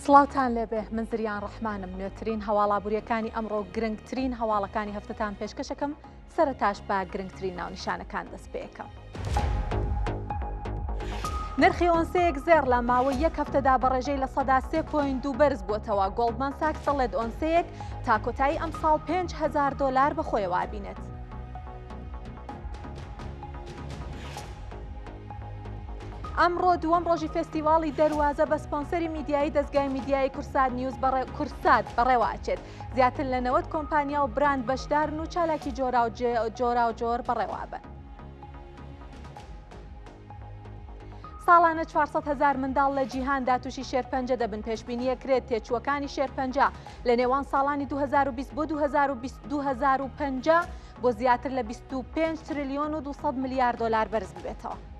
سڵاوتان لێبێ من زریان ڕەحمانم نوێترین هەواڵابووریەکانی ئەمڕۆ گرنگترین هەواڵەکانی هەفتەتان پێشکەشەکەم سەرەتاش بە گرنگترین ناونیشانەکان دەست پێەکەم. نرخی ئۆنسەیەک زێڕ لە ماوەی یەک هەفتەدا بە ڕێژەی 3.2% بەرز بووەتەوە گۆڵدمان ساکس دەڵێت ئۆنسەیەک تا کۆتایی ئەمساڵ 5هزار دۆلار بەخۆیەوە بینێت. ئەمڕۆ دووەم ڕۆژی فێستیواڵی دەروازە بە سپۆنسەری میدیایی دەزگای میدیایی کورسات نیوز کورسات بەڕێوە ئەچێت. زیاتر لە 90 کۆمپانیا و براند بەشدارن و چالاکی جۆراوجۆر بەڕێوەئەبەن. ساڵانە 400 هەزار منداڵ لە جیهاندا تووشی شێرپەنجە دەبن پێشبینیەکرێت تێچووەکانی شێرپەنجە لە نێوان ساڵانی 2020 بۆ 2050 بۆ زیاتر لە 25 تریلیۆن و 200 ملیار دۆلار بەرز ببێتەوە.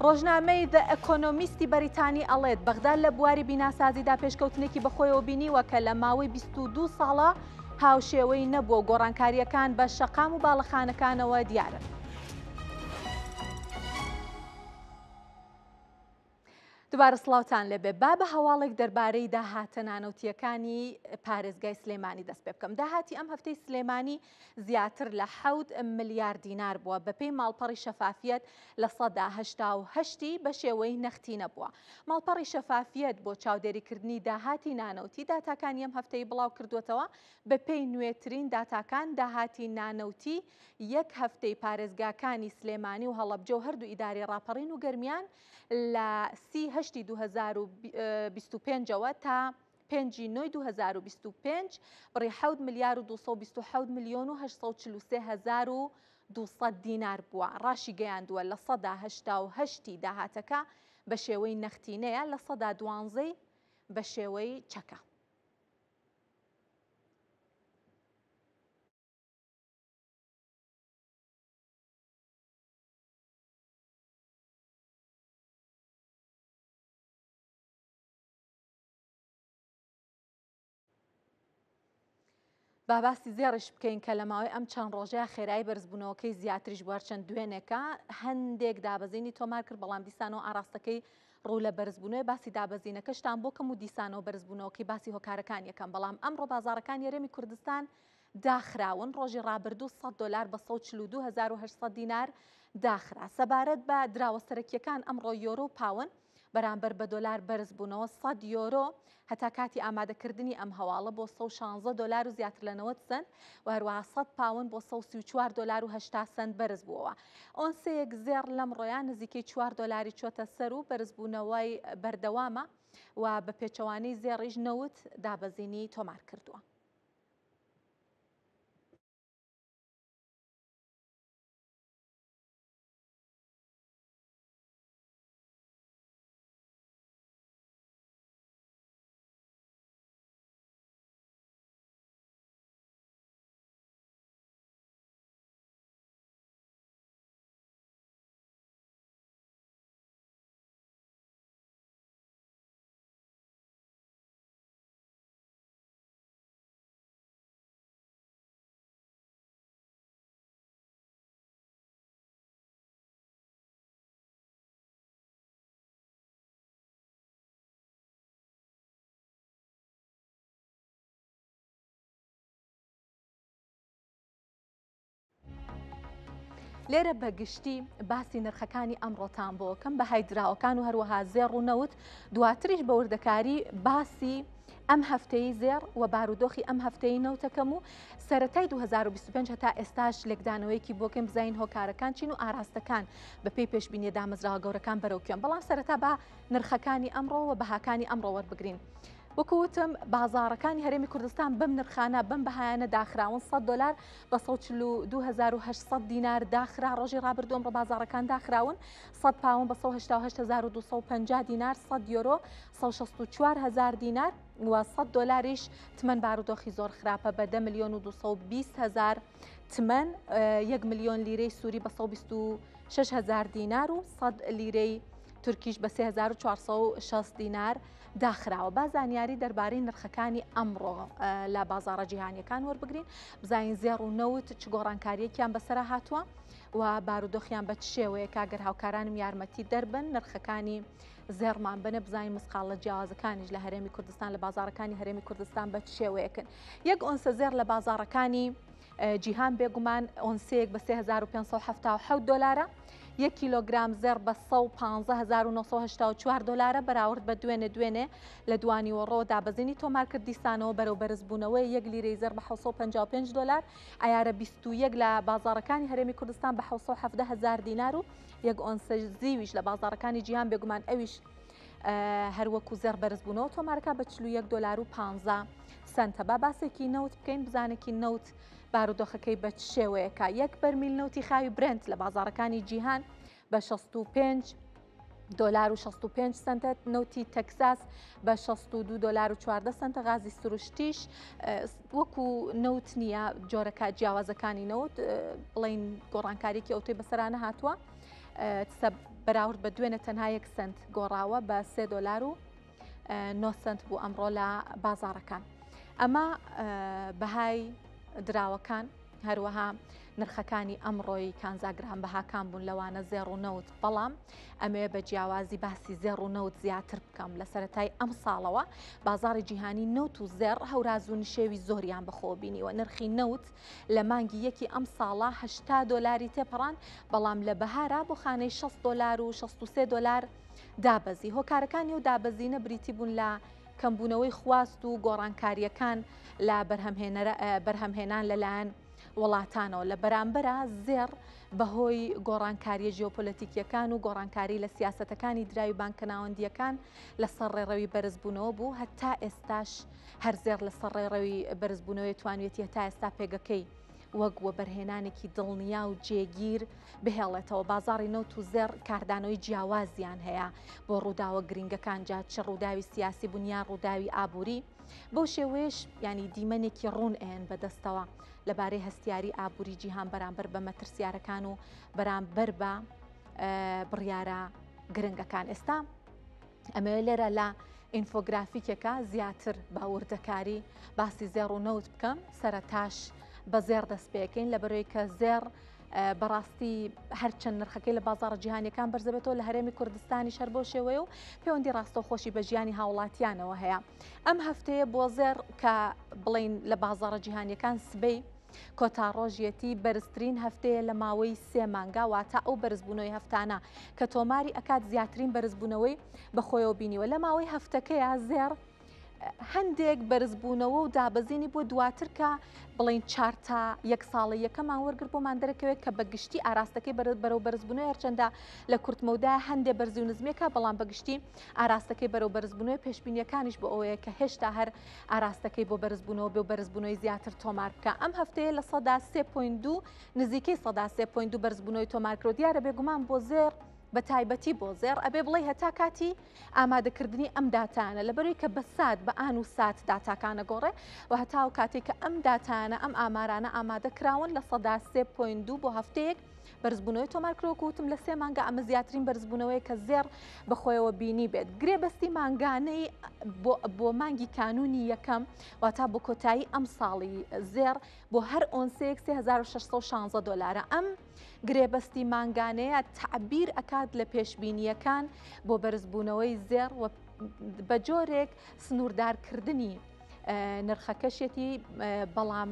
ڕۆژنامەی The Economist ی بەریتانی ئەڵێت بەغدا لە بواری بیناسازیدا پێشکەوتنێکی بەخۆیەوە بینیوە کە لە ماوەی 22 ساڵە هاوشێوەی نەبووە و گۆڕانکارییەکان بە شەقام و باڵەخانەکانەوە دیارن. دوبارە سڵاوتان لێبێ با بە هەواڵێک دەربارەی داهاتە نانەوتیەکانی پارێزگای سلێمانی دەست پێ بکەم داهاتی ئەم هەفتەی سلێمانی زیاتر لە حەوت ملیار دینار بووە بەپێی ماڵپەڕی شەفافیەت 8% بە شێوەی نەختی نەبووە ماڵپەڕی شەفافیەت بۆ چاودێریکردنی داهاتی نانەوتی داتاکانی ئەم هەفتەی بڵاو کردووەتەوە بەپێی نوێترین داتاکان داهاتی نانەوتی یەک هەفتەی پارێزگاکانی سلێمانی و هەڵەبجە و هەردوو ئیدارەی ڕاپەڕین و گەرمیان لە سی هەشتی 2025 ەوە تا پێنجی نۆی 2025 بڕی حەوت ملیار و 227 ملیۆن و 843 هەزار و 200 دینار بووە. ڕاشیگەیاندووە 88% ی داهاتەکە بە شێوەی نەختینەیە، 12% ی بە شێوەی چەکە. با باسی زێڕیش بکەین کە لە ماوەی ئەم چەند ڕۆژەیە خێرایی بەرزبوونەوەکەی زیاتریش بوو هەرچەند دوێنێکە هەندێک دابەزینی تۆمار کرد بەڵام دیسانەوە ئاراستەکەی ڕوو لە بەرزبوونەوەی باسی دابەزینەکەشتان بۆ کەم و دیسانەوە بەرزبوونەوەکەی باسی هۆکارەکان یەکەم بەڵام ئەمڕۆ بازاڕەکانی هەرێمی کوردستان داخراون، ڕۆژی ڕابردوو 100 دۆلار بە 142800 دینار داخرا. سەبارەت بە دراوە سەرەکییەکان ئەمڕۆ یۆرۆ و پاون بەرامبەر بە دۆلار بەرزبوونەوە 100 یۆرۆ هەتا کاتی ئامادەکردنی ئەم هەواڵە بۆ 116 دۆلار و زیاتر لە 90 سەنت و هەروەها 100 پاون بۆ 134 دۆلار و 80 سەنت بەرز بووەوە. ئۆنسەیەک زێڕ لەمڕۆیا نزیکەی 4 دۆلاری چۆتە سەر و بەرزبوونەوەی بەردەوامە و بە پێچەوانەی زێڕیش نەوت دابەزینی تۆمار کردووە. لێرە بە گشتی باسی نرخەکانی ئەمڕۆتان بۆکەم بەهای دراوەکان و هەروەها زێڕ و نەوت دواتریش بە وردەکاری باسی ئەم هەفتەی زێڕ و بارودۆخی ئەم هەفتەی نەوتەکەم و سەرەتای 2025 هەتا ئێستاش لێکدانەوەیەکی بۆکەم بزانین هۆکارەکان چین و ئاراستەکان بەپێی پێشبینیە دامەزراوە گەورەکان بەرەو کوێن بەڵام سەرەتا با نرخەکانی ئەمڕۆ و بەهاکانی ئەمڕۆ وەربگرین. وەکو وتم بازاڕەکانی هەرێمی کوردستان بەم نرخانە بەم بەهایانە داخراون 100 دلار بە 142800 دینار داخرا ڕۆژی ڕابردوو ئەمڕۆ بازاڕەکان داخراون 100 پاون بە 188250 دینار 100 یۆرۆ 164 هزار دینار و 100 دلاریش تمەن بارودۆخی زۆر خراپە بە 10 میلیۆن و 220 هزار تمەن 1 میلیۆن لیرەی سووری بە 126 هزار دینار و 100 لیرەی تورکیش بە 3460 دینار داخراوە. با زانیاری دەربارەی نرخەکانی ئەمڕۆ لە بازاڕە جیهانیەکان وەربگرین بزانین زێڕ و نەوت چ گۆڕانکاریەکیان بەسەرا هاتووە. و بارودۆخیان بە چ شێوەیەکە گەر هاوکارانم یارمەتی دەربن نرخەکانی زێڕمان بنە بزانین مسقاڵە جیاوازەکانیش لە هەرێمی کوردستان لە بازاڕەکانی هەرێمی کوردستان بە چ شێوەیەکن یەک ئۆنسە زێڕ لە بازاڕەکانی جیهان بێگومان ئۆنسەیەک بە 3577 دلارە یەک کیلۆگرام زێڕ بە 115984 دلارە بەراورد بە دوێنێ دوێنێ لە دوانیوەڕۆ دابەزینی تۆمار کرد دیسانەوە بەرەو بەرزبوونەوەی یەک لیرەی زێڕ بە 755 دلار عیارە 21 لە بازاڕەکانی هەرێمی کوردستان بە 717 هزار دینار و یەک ئۆنسە زیویش لە بازاڕەکانی جیهان بێگومان ئەویش هەروەکو زێڕ بەرزبوونەوە تۆمارەکە بە 41 دلار و 15 سنتە. با باسێکی نەوت بکەین بزانێکی نەوت بارودۆخەکەی بە چ شێوەیەکە. یەک بەرمیل نەوتی خاوی برنت لە بازاڕەکانی جیهان بە 65 دۆلار و 65 سنتە، نەوتی تەکساس بە 62 دۆلار و 14 سنتە، غازی سروشتیش وەکو نەوت نییە جۆرەکە جیاوازەکانی نەوت بڵین گۆڕانکاریکی ئەوتۆی بەسەرانە هاتووە بەراورد بە دوێنێ تەنها یەک سنت گۆڕاوە بە 3 دۆلار و 9 سنت بوو ئەمڕۆ لە بازارەکان. ئەمە بەهای دراوەکان هەروەها نرخەکانی ئەمڕۆی کانزا گرانبەهاکان بوون لەوانە زێڕ و نەوت، بەڵام ئەمەوێ بە جیاوازی باسی زێڕ و نەوت زیاتر بکەم. لە سەرەتای ئەم ساڵەوە بازاڕی جیهانی نەوت و زێڕ هەوراز و نشێوی زۆریان بەخۆوە بینیوە. نرخی نەوت لە مانگی یەکی ئەم ساڵە 80 دۆلاری تێپەڕاند، بەڵام لە بەهارا بۆ خانەی 60 دۆلار و 63 دۆلار دابەزی. هۆکارەکانی ئەو دابەزینە بریتی بوون لە کەمبوونەوەی خواست و گۆڕانکارییەکان لە بەرهەمهێنان لەلایەن وڵاتانەوە. لە بەرامبەرا زێڕ بەهۆی گۆڕانکارییە ژیۆپۆلەتیکییەکان و گۆڕانکاری لە سیاسەتەکانی دراوی بانکە ناوەندییەکان لەسەر ڕێڕەوی بەرزبوونەوە بوو، هەتا ئێستاش هەر زێڕ لەسەر ڕێڕەوی بەرزبوونەوەی توانیویەتی هەتا ئێستا پێگەکەی وەک وەبەرهێنانێکی دڵنیا و جێگیر بهێڵێتەوە. بازاڕی نەوت و زێڕ کاردانەوەی جیاوازیان هەیە بۆ ڕووداوە گرنگەکان، جا چ ڕووداوی سیاسی بوون یان ڕووداوی ئابووری، بەو شێوەیەش یانی دیمەنێکی ڕوون ئەیەن بەدەستەوە لەبارەی هەستیاری ئابووری جیهان بەرامبەر بە مەترسیارەکان و بەرامبەر بە بڕیارە گرنگەکان. ئێستا ئەمەوێ لێرە لە ئینفۆگرافیکێکە زیاتر بە وردەکاری باسی زێڕ و نەوت بکەم. سەرەتاش بە زێڕ دەست پێکەین لەبەرەوەی کە زێڕ بەڕاستی هەرچەند نرخەکەی لە بازاڕە جیهانیەکان بەرزەبێتەوە لە هەرێمی کوردستانیش هەر بەو شێوەیە و پەیوەندی ڕاستەوخۆشی بە ژیانی هاوڵاتیانەوە هەیە. ئەم هەفتەیە بۆ زێڕ کە بڵین لە بازاڕە جیهانیەکان سبەی کۆتا ڕۆژیەتی بەرزترین هەفتەیە لە ماوەی سێ مانگا، واتە ئەو بەرزبوونەوەی هەفتانە کە تۆماری ئەکات زیاترین بەرزبوونەوەی بەخۆیەوە بینیوە. لە ماوەی هەفتەکەیە زێڕ هەندێک بەرزبوونەوە و دابەزینی بۆ دواتر کە بڵین چارتا یەک ساڵە یەکەمان وەرگر بۆمان دەرەکەوێت کە بە گشتی ئاراستەکەی بەرەو بەرزبوونەوە هەرچەندە لە کورتمەودا هەندێک بەرزی و نزمێکە بەڵام بە گشتی ئاراستەکەی بەرەو بەرزبوونەوەی پێشبینیەکانیش بۆ ئەوەیە کە هێشتا هەر ئاراستەکەی بۆ بەرزبوونەوە بێ و بەرزبوونەوەی زیاتر تۆمار بکە ئەم هەفتەیە لە سەدا 3.2 نزیکەی سەدا 3.2 بەرزبوونەوەی تۆمار کرد دیارە بێگومان بۆ زێڕ بە تایبەتی بۆ زێڕ ئەبێ بڵێ هەتا کاتی ئامادەکردنی ئەم داتانە لەبەرەوەی کە بە سات بە ئان و سات داتاکانە گۆڕێ و هەتا و کاتێک کە ئەم داتانە ئەم ئامارانە ئامادە کراون لە سەدا 3.2 بۆ هەفتەیەک بەرزبوونەوەی تۆمار کرد وەکو وتم لە سێ مانگە ئەمە زیاترین بەرزبوونەوەی کە زێڕ بەخۆیەوە بینی بێت گرێبەستی مانگانەی بۆ مانگی کانونی یەکەم واتا بۆ کۆتایی ئەم ساڵی زێڕ بۆ هەر ئۆنسەیەک 3616 دلارە ئەم گرێبەستی مانگانەیە تەعبیر ئەکات لە پێشبینییەکان بۆ بەرزبوونەوەی زێڕ و بە جۆرێک سنووردارکردنی نرخەکەشێتی بەڵام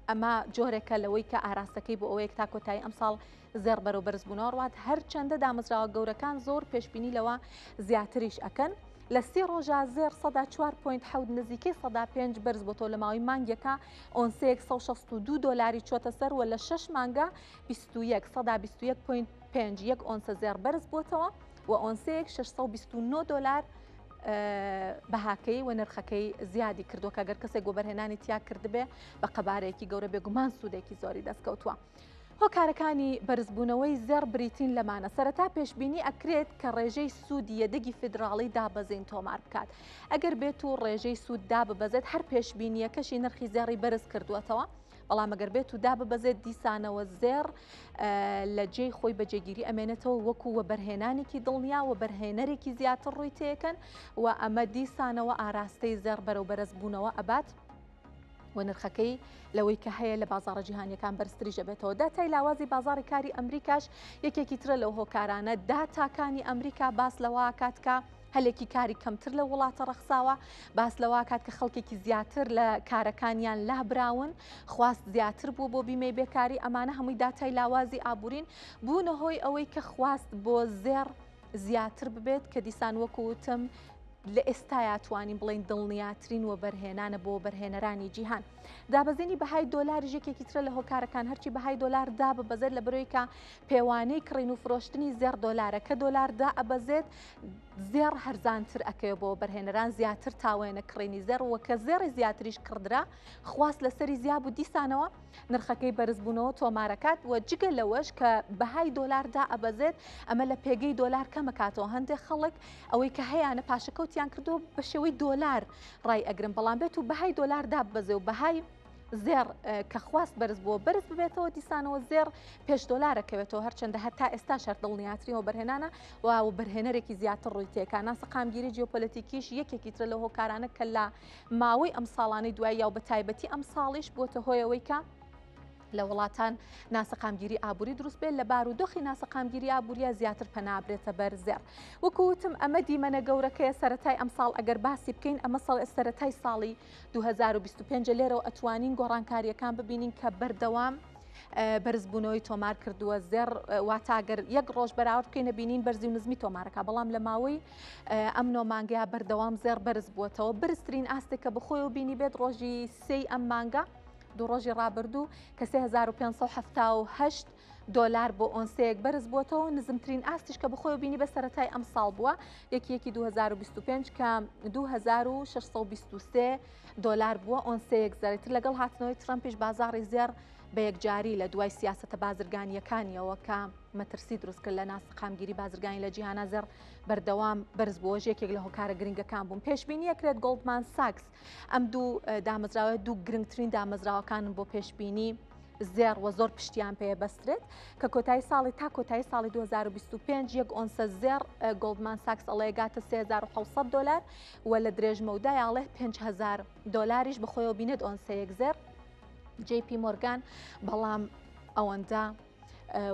ئەمە جۆرێکە لەوەی کە ئاراستەکەی بۆ ئەوەیە تا کۆتایی ئەمساڵ زێڕ بەرەو بەرزبوونەوە ڕوات هەرچەندە دامەزراوە گەورەکان زۆر پێشبینی لەوە زیاتریش ئەکەن. لە سی ڕۆژا زێڕ سەدا چوار پۆینت حەوت نزیکەی سەدا پێنج بەرز بۆتەوە لە ماوەی مانگێکا ئۆنسەیەک 162 دۆلاری چۆتە سەر و لە شەش مانگا 21 سەدا 21 پۆینت پێنج یەک ئۆنسە زێڕ بەرز بۆتەوە و ئۆنسەیەک 629 دۆلار بەهاکەی و نرخەکەی زیادی کردووە کە گەر کەسێک وەبەرهێنانی تیا کردبێ بە قەبارەیەکی گەورە بێگومان سوودێکی زۆری دەستکەوتووە. هۆکارەکانی بەرزبوونەوەی زێڕ بریتین لەمانە، سەرەتا پێشبینی ئەکرێت کە ڕێژەی سوودی یەدەگی فیدراڵی دابەزین تۆمار بکات، ئەگەر بێت و ڕێژەی سوود داببەزێت هەر پێشبینییەکەشی نرخی زێڕی بەرز کردووەتەوە، بەڵام ئەگەر بێت و داببەزێت دیسانەوە زێڕ لە جێی خۆی بە جێگیری ئەمێنێتەوە وەکو وەبەرهێنانێکی دڵنیا وەبەرهێنەرێکی زیاتر ڕووی تێکەن و ئەمە دیسانەوە ئاراستەی زێڕ بەرەو بەرزبوونەوە ئەبات. و نرخەکەی لەوەی کە هەیە لە بازاڕە جیهانیەکان بەرزتریش دەبێتەوە. داتای لاوازی بازاڕی کاری ئەمریکاش یەکێکی ترە لەو هۆکارانە. داتاکانی ئەمریکا باس لەوە کات کە هەلێکی کاری کەمتر لە وڵاتە ڕەخساوە، باس لەوە کات کە خەڵکێکی زیاتر لە کارەکانیان لابراون، خواست زیاتر بوو بۆ بیمەی بێکاری. ئەمانە هەمووی داتای لاوازی ئابوورین بوونە هۆی ئەوەی کە خواست بۆ زێڕ زیاتر ببێت کە دیسان وەکو وتم لە ئێستایا توانین بڵێین دڵنیاترین وەبەرهێنانە بۆ وەبەرهێنەرانی جیهان. دابەزینی بەهای دۆلاریش یەکێکی ترە لە هۆکارەکان، هەرچی بەهای دۆلار داببەزێت لە بەرەوەی کە پێوانەی کڕین و فرۆشتنی زێڕ دۆلارە، کە دۆلار دائەبەزێت زێڕ هەرزانتر ئەکەوێت بۆ وەبەرهێنەران، زیاتر تاوێنە کڕینی زێڕ و کە زێڕی زیاتریش کڕدرا خواست لەسەری زیابوو دیسانەوە نرخەکەی بەرزبوونەوە تۆمارەکات و جگە لەوەش کە بەهای دۆلار دائەبەزێت ئەمە لە پێگەی دۆلار کەمەکاتەوە هەندێک خەڵک ئەوەی کە هەیانە پاشەکەوتیان کردو بە شێوەی دۆلار ڕای ئەگرن بەڵام بێت و بەهای دۆلار داببەزێ و بەهای زێڕ کە خواست بەرز بووە بەرز ببێتەوە دیسانەوە زێڕ پێش دۆلارەکەوێتەوە هەرچەندە هەتا ئێستا شەر دڵنیاترین وەبەرهێنانە و وەبەرهێنەرێکی زیاتر ڕووی تێکا ناسەقامگیری جیۆپۆلەتیکیش یەکێکی ترە لەو هۆکارانە کە لە ماوەی ئەم ساڵانەی دوایی و بە تایبەتی ئەم ساڵیش بووەتە هۆی ئەوەی کە لە وڵاتان ناسەقامگیری ئابووری دروست بێت لە بارودۆخی ناسەقامگیری ئابووریە زیاتر پەنابرێتە بەر زێڕ وەکو وتم ئەمە دیمەنە گەورەکەیە سەتای ئەم ساڵ ئەگەر باسی بکەین ئەمە ساڵ سەتای ساڵی 2025 لێرەوە ئەتوانین گۆڕانکاریەکان ببینین کە بەردەوام بەرزبوونەوەی تۆمار کردووە زێڕ واتە گەر یەک ڕۆژ بەراورد بکەینە بینین بەرزی و نزمی تۆمارەکە بەڵام لە ماوەی ئەم نۆ مانگەیە بەردەوام زێڕ بەرز بووەتەوە بەرزترین ئاستێک کە بەخۆیەوە بینی بێت ڕۆژی سێی ئەم مانگە دوو ڕۆژی ڕابردوو کە 3578 دۆلار بۆ ئۆنسەیەک بەرز بووەتەوە نزمترین ئاستیش کە بەخۆیەوە بینی بە سەرەتای ئەم ساڵ بووە یەکی یەکی 2025 کە 2623 دۆلار بووە ئۆنسەیەک زیاتر لەگەڵ هاتنەوەی ترەمپیش بازاڕی زێڕ بە یەکجاری لە دوای سیاسەتە بازرگانییەکانیەوە کە مەترسی دروست کرد لە ناسەقامگیری بازرگانی لە جیهانا زێڕ بەردەوام بەرز بووەش یەکێک لە هۆکارە گرنگەکان بوون پێشبینی ئەکرێت گۆڵدمان ساکس ئەم دوو دامەزراوە دوو گرنگترین دامەزراوەکانن بۆ پێشبینی زێڕ وە زۆر پشتیان پێ بەسترێت کە کۆتایی ساڵی تا کۆتایی ساڵی 2025 یەک ئۆنسە زێڕ گۆڵدمان ساکس ئەڵێ گاتە 3700 دلار و لە درێژمەودای ئاڵێ 5000 دلاریش بەخۆیەوە بینێت ئۆنسەیەک زێڕ جەی پی مۆرگان بەڵام ئەوەندە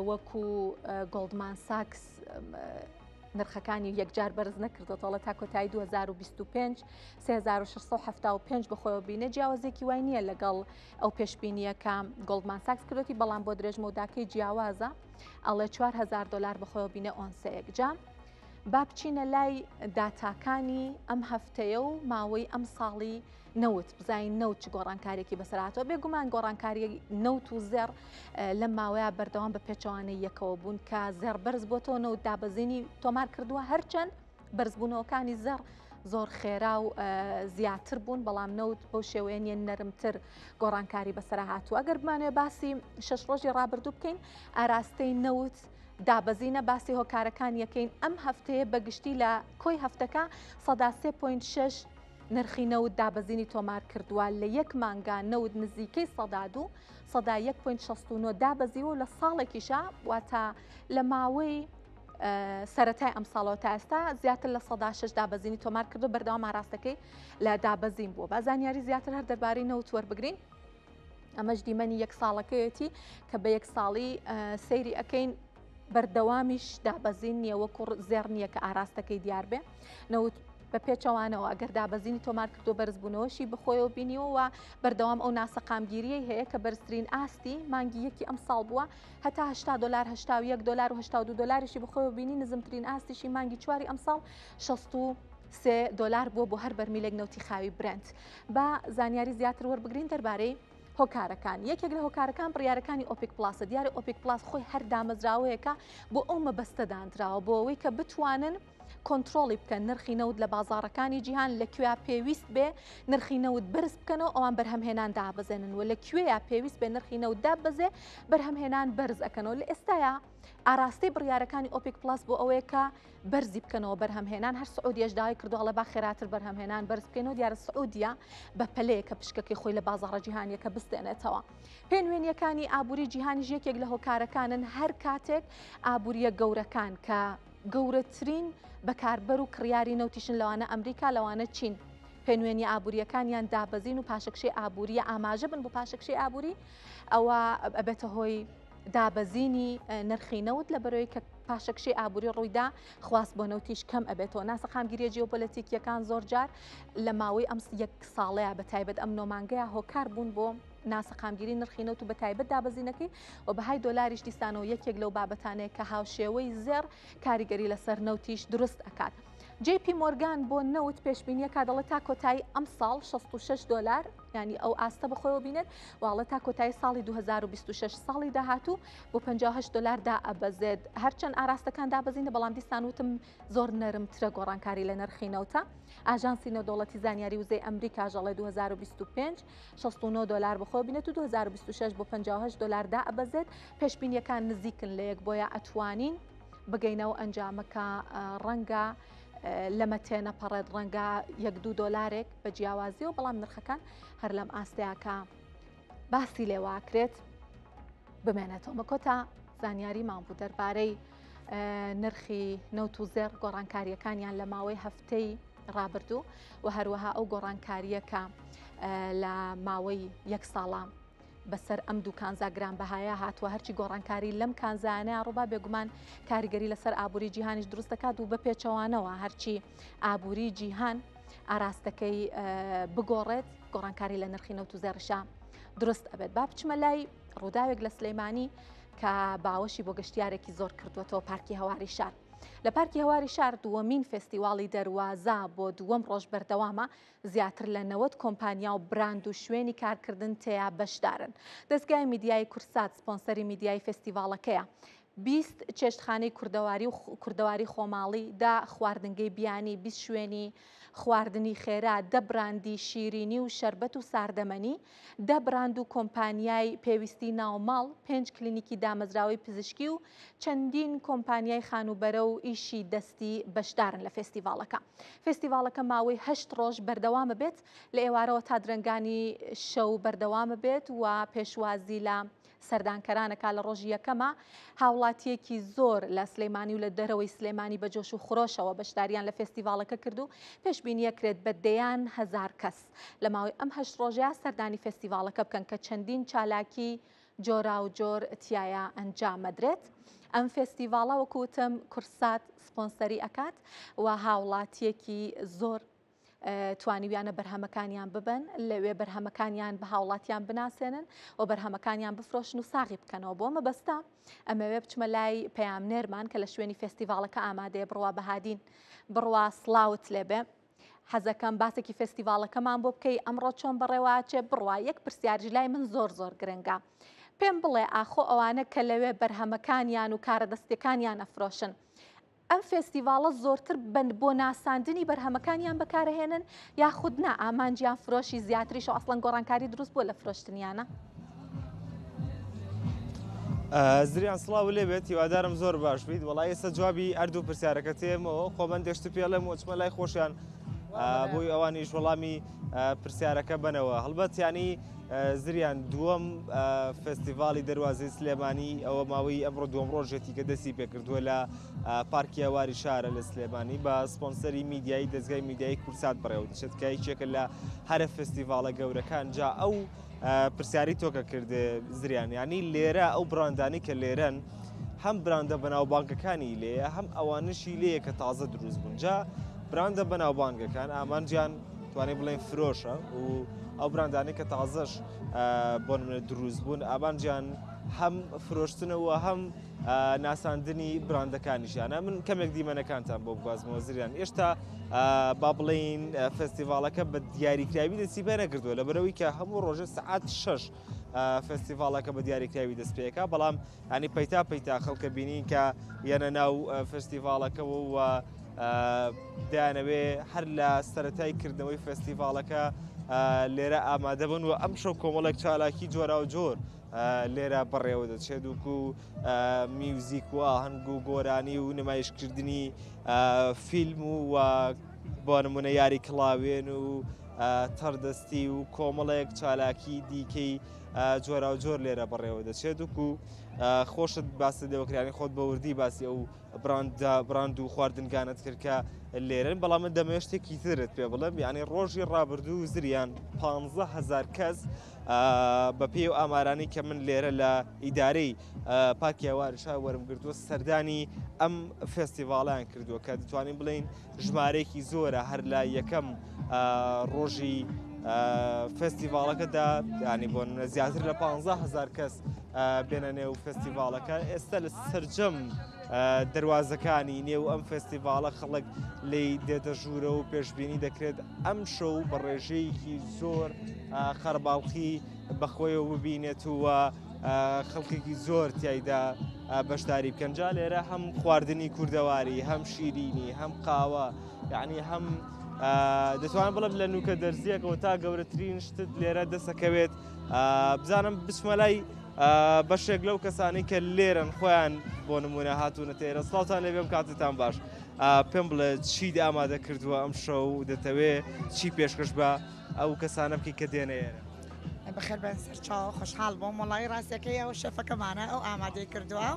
وەکو گۆڵدمان ساکس نرخەکانی یەکجار بەرز نەکردێتەوە تا کۆتایی 2025 3675 بەخۆیەوە بینێ جیاوازێکی وای نییە لەگەڵ ئەو پێشبینیە کە گۆڵدمان ساکس کردوتی بەڵام بۆ درێژمەوداکەی جیاوازە ئەڵێ 4000 دلار بەخۆیەوە بینێ ئۆنسەیەک جا با بچینە لای داتاکانی ئەم هەفتەیە و ماوەی ئەم ساڵی نەوت بزانین نەوت چ گۆڕانکاریەکی بەسەر هاتووە بێگومان گۆڕانکاری نەوت و زێڕ لەم ماوەیە بەردەوام بە پێچەوانەی یەکەوە بوون کە زێڕ بەرز بۆتەوە نەوت دابەزینی تۆمار کردووە هەرچەند بەرزبوونەوەکانی زێڕ زۆر خێرا و زیاتر بوون بەڵام نەوت بەو شێوەیە نیە نەرمتر گۆڕانکاری بەسەر هاتووە ئەگەر بمانەوێ باسی شەش ڕۆژی ڕابردوو بکەین ئاراستەی نەوت دابەزینە باسی هۆکارەکان یەکەین ئەم هەفتەیە بەگشتی لە کۆی هەفتەکە سەدا 3.6 نرخی نەوت دابەزینی تۆمار کردووە، لە یەک مانگا نەوت نزیکەی 2% 1.69 دابەزیوە و لە ساڵێکیشا واتە لە ماوەی سەرەتای ئەم ساڵەوە تا ئێستا زیاتر لە 6 دابەزینی تۆمار کردو بەردەوام ئاراستەکەی لە دابەزین بووە. با زانیاری زیاتر هەر دەربارەی نەوت وەربگرین. ئەمەش دیمەنی یەک ساڵەکەیەتی کە بە یەک ساڵی سەیری ئەەکەین بەردەوامیش دابەزین نییە وەکو زێڕ نییە کە ئاراستەکەی دیار بێ نەوت بە پێچەوانەوە ئەگەر دابەزینی تۆمار کردو بەرزبوونەوەشی بخۆیەوە بینیەوە و بەردەوام ئەو ناسەقامگیریەی هەیە کە بەرزترین ئاستی مانگی یەکی ئەم ساڵ بووە هەتا 80 دلار 81 دلار و 82 دلاریشی بخۆیەوە بینی نزمترین ئاستیشی مانگی چواری ئەم ساڵ 63 دلار بووە بۆ هەر بەرمیلێک نەوتی خاوی برنت با زانیاری زیاتر وەربگرین دەربارەی هۆکارەکان یەکێک لە هۆکارەکان بڕیارەکانی ئۆپیک پلاسە دیارە ئۆپیک پلاس خۆی هەر دامەزراوەیەکە بۆ ئەو مەبەستە دانراوە بۆ ئەوەی کە بتوانن کۆنترۆڵی بکەن نرخی نەوت لە بازاڕەکانی جیهان لە کوێ پێویست بێ نرخی نەوت بەرز بکەنەوە ئەوان بەرهەمهێنان دابەزێنن و لە کوێیا پێویست بێ نرخی نەوت دابەزێ بەرهەمهێنان بەرز ئەکەنەوە لە ئێستایا ئاراستەی بڕیارەکانی ئۆپیک پلاس بۆ ئەوەیە کە بەرزی بکەنەوە بەرهەمهێنان هەر سعودیەش داوای کردووە ئەڵێ با خێراتر بەرهەمهێنان بەرز بکەینەوە دیارە سعودیە بە پەلەیە کە پشکەکەی خۆی لە بازاڕە جیهانیەکە بستێنێتەوە پێنوێنیەکانی ئابووری جیهانیش یەکێک لە هۆکارەکانن هەر کاتێک ئابووریە گەورەکان کە گەورەترین بەکاربەر و کڕیاری نەوتیشن لەوانە ئەمریکا لەوانە چین. پێنوێنیە ئابوورییەکانیان دابەزین و پاشەکشەی ئابووریە ئاماژە بن بۆ پاشەکشەی ئابووری ئەوە ئەبێتە هۆی دابەزینی نرخی نەوت لە بەرەوەی کە پاشەکشەی ئابووری ڕوویدا خواست بۆ نەوتیش کەم ئەبێتەوە. ناسەقامگیریە جیۆپۆلەتیکیەکان زۆرجار لە ماوەی ئەم یەک ساڵەیە بە تایبەت ئەم نۆمانگەیە هۆکار بوون بۆ ناسەقامگیری نرخی نەوت و بە تایبەت دابەزینەکەی و بەهای دۆلاریش دیسانەوە یەکێک لەو بابەتانەیە کە هاوشێوەی زێڕ کاریگەری لەسەر نەوتیش دروست ئەکات. جەی پی مۆرگان بۆ نەوت پێشبینیەکە دەڵێت تا کۆتایی ئەمساڵ 66 دۆلار ینی ئەو ئاستە بەخۆیەوە بینێت واڵە تا کۆتایی ساڵی 2026 ساڵی داهاتوو بۆ 58 دلار دا ئەبەزێت. هەرچەند ئاراستەکان دابەزینە بەڵام دیسان وتم زۆر نەرمترە گۆڕانکاری لە نرخی نەوتە. ئاژانسی نێودەوڵەتی زانیاری وزەی ئەمریکا ژەڵێ 2025 69 دلار بەخۆ بینێت و 2026 بۆ 58 دلار دا ئەبەزێت. پێشبینیەکان نزیکن لە یەک بۆیە ئەتوانین بگەینەوە ئەنجامە کە ڕەنگە لەمە تێنەپەڕێت، ڕەنگە یەک دوو دۆلارێک بە جیاوازیەوە، بەڵام نرخەکان هەر لەم ئاستەیە کە باسی لێواکرێت بمێنێتەوە. مە کۆتا زانیاریمان بوو دەربارەی نرخی نەوت و زێڕ، گۆڕانکاریەکانیان لە ماوەی هەفتەی ڕابردوو و هەروەها ئەو گۆڕانکاریەکە لە ماوەی یەک ساڵە بەسەر ئەم دوو کانزا گرانبەهایە هاتووە. هەرچی گۆڕانکاری لەم کانزایانە ڕووبا بێگومان کاریگەری لەسەر ئابووری جیهانیش دروست دەکات و بە پێچەوانەوە هەرچی ئابووری جیهان ئاراستەکەی بگۆڕێت گۆڕانکاری لە نرخی نەوت و زێڕیشا دروست ئەبێت. با بچمە لای ڕووداوێک لە سلەیمانی کە باوەشی بۆ گەشتیارێکی زۆر کردووەتەوە. پارکی هەواری شار. لە پارکی هەواری شار دووەمین فێستیواڵی دەروازە بۆ دووەم ڕۆژ بەردەوامە، زیاتر لە 90 کۆمپانیا و براند و شوێنی کارکردن تێیا بەشدارن. دەزگای میدیایی کورسات سپۆنسەری میدیایی فێستیڤاڵەکەیە. 20 چێشتخانەی کوردەواری و کوردەواری خۆماڵی، 10 خواردنگەی بیانی، 20 شوێنی خواردنی خێرا، 10 براندی شیرینی و شەربەت و ساردەمەنی، 10 براند و کۆمپانیای پێویستی ناوماڵ، پێنج کلینیکی دامەزراوەی پزیشکی و چەندین کۆمپانیای خانووبەرە و ئیشی دەستی بەشدارن لە فێستیڤاڵەکە. فێستیڤاڵەکە ماوەی هەشت ڕۆژ بەردەوامە بێت، لە ئێوارەوە تا درەنگانی شەو بەردەوامە بێت و پێشوازی لە سەردانکەرانەکە. لە ڕۆژی یەکەمە هاوڵاتیەکی زۆر لە سلەیمانی و لە دەرەوەی سلێمانی بە جۆش و خرۆشەوە بەشداریان لە فێستیڤاڵەکە کرد و پێشبینیەکرێت بە دەیان هەزار کەس لە ماوەی ئەم هەشت ڕۆژەیە سەردانی فێستیڤاڵەکە بکەن کە چەندین چالاکی جۆراوجۆر تیایا ئەنجامەدرێت. ئەم فێستیڤاڵە وەکو وتم کورسات سپۆنسەری ئەکات و هاوڵاتیەکی زۆر توانیویانە بەرهەمەکانیان ببن لەوێ، بەرهەمەکانیان بە هاوڵاتیان بناسێنن و بەرهەمەکانیان بفرۆشن و ساغی بکەنەوە. بۆ مەبەستە ئەمەوێ بچمە لای پەیامنێرمان کە لە شوێنی فێستیڤاڵەکە ئامادەیە، بڕوا بەهادین. بڕوا سڵاوت لێبێ، حەزەکەم باسێکی فێستیڤاڵەکەمان بۆ بکەی، ئەمڕۆ چۆن بەڕێوەئەچێ؟ بڕوا یەک پرسیاریش لای من زۆر زۆر گرنگە، پێم بڵێ ئاخۆ ئەوانە کە لەوێ بەرهەمەکانیان و کارە دەستیەکانیان ئەفرۆشن ئەم فێستیڤاڵە زۆرتر بن بۆ ناساندنی بەرهەمەکانیان بەکارهێنن یاخود نا ئامانجیان فرۆشی زیاتریش و ئەسڵەن گۆڕانکاری دروست بووە لە فرۆشتنیانە؟ زریان سڵاو لێ بێت، هیوادارم زۆر باش بیت. وەڵای ئێستا جوابی هەردوو پرسیارەکە تێمەوە، خۆ من دەشت پێڵێم و چمە لای خۆشیان بۆی ئەوانیش وەڵامی پرسیارەکە بنەوە. هەڵبەت ینی زریان دووەم فێستیڤاڵی دەروازەی سلێمانی ئەوە ماوەی ئەمڕۆ دووەم ڕۆژێتی کە دەستی پێکردووە لە پارکی هەواری شارە لە سلێمانی بە سپۆنسەری میدیایی دەزگای میدیایی کورسات بەڕێوە دەچێت کە یەکێکە لە هەرە فێستیڤاڵە گەورەکان. جا ئەو پرسیاری تۆکە کرد زریان، ینی لێرە ئەو براندانی کە لێرەن هەم براندە بەناوبانگەکانی لێیە هەم ئەوانشی لێیە کە تازە دروست بوون. جا براندە بەناوبانگەکان ئامانجیان توانێت بڵێن فرۆشە و ئەو براندانەی کە تازەش بۆ نمونە دروست بوون ئامانجیان هەم فرۆشتنەوە هەم ناساندنی براندەکانیشیانە. من کەمێک دیمەنەکانتان بۆ بگوازمەوە زریان. ئێشتا با بڵین فێستیڤاڵەکە بە دیاریکراوی دەستی پێ نەکردووە لەبەرەوەی کە هەموو ڕۆژە سەعات 6 فێستیڤاڵەکە بە دیاریکراوی دەست پێکا، بەڵام ینی پەیتا پەیتا خەڵکە بینین کە یەنە ناو فێستیڤاڵەکەەوە و دەیانەوێ هەر لە سەتای کردنەوەی فێستیڤاڵەکە لێرە ئامادە بن و ئەم شەو کۆمەڵێک چالاکی جۆراوجۆر لێرە بەڕێوە دەچێت وکو میوزیک و ئاهەنگ و گۆرانی و نمایشکردنی فیلم و بۆ نمونە یاری کڵاوێن و تەڕدەستی و کۆمەڵێک چالاکی دیکەی جۆراوجۆر لێرە بەڕێوە دەچێت وکو خۆشت باست لێوە کرد، یانی خۆت بە وردی باسی ئەو براندە براند و خواردنگانت کرد کە لێرەن، بەڵام من دەمەوێت شتێکی ترت پێ بڵێم، یعنی ڕۆژی ڕابردوو زریان 15,000 کەس بە پێی و ئامارانی کە من لێرە لە ئیدارەی پارکی هەوارشا وەرم گرتووە سەردانی ئەم فێستیڤاڵیان کردووە کە دەتوانین بڵین ژمارەیەکی زۆرە هەر لە یەکەم ڕۆژی فێستیڤاڵەکەدا ینی بۆ زیاتر لە 15,000 کەس بێنە نێو فێستیڤاڵەکە. ئێستا لە سرجەم دەواازەکانی نێو ئەم فێستیڤاڵە خەڵک لی دێتە ژوورە و پێشببینی دەکرێت ئەم شەو بە ڕێژەیەکی زۆر قەرباڵخی بەخۆیەوە ببینێت و خەڵکێکی زۆر تیایدا بەشداری بکەن. جا لێرە هەم خواردنی کوردەواری، هەم شیرینی، هەم قاوە، یعنی هەم دەتوانم بڵێم لە نوکە دەرزیەکەوە تا گەورەترین شتت لێرە دەسەکەوێت. بزانم بچمە لای بەشێک لەو کەسانی کە لێرن خۆیان بۆ نمونە هاتوونەتە ئێرە. سڵاوتان لێ بێم، کاتتان باش. پێم بڵێ چیت ئامادە کردووە ئەم شەو، دەتەوێ چی پێشکەش بە ئەو کەسانە بکەی کە دێنە ئێرە؟ بەخێر بێن سەرچاوە، خۆشحاڵ بووم وەڵی. ڕاستەکەی ئەو شەفەکەمانە ئەو ئامادەی کردووە.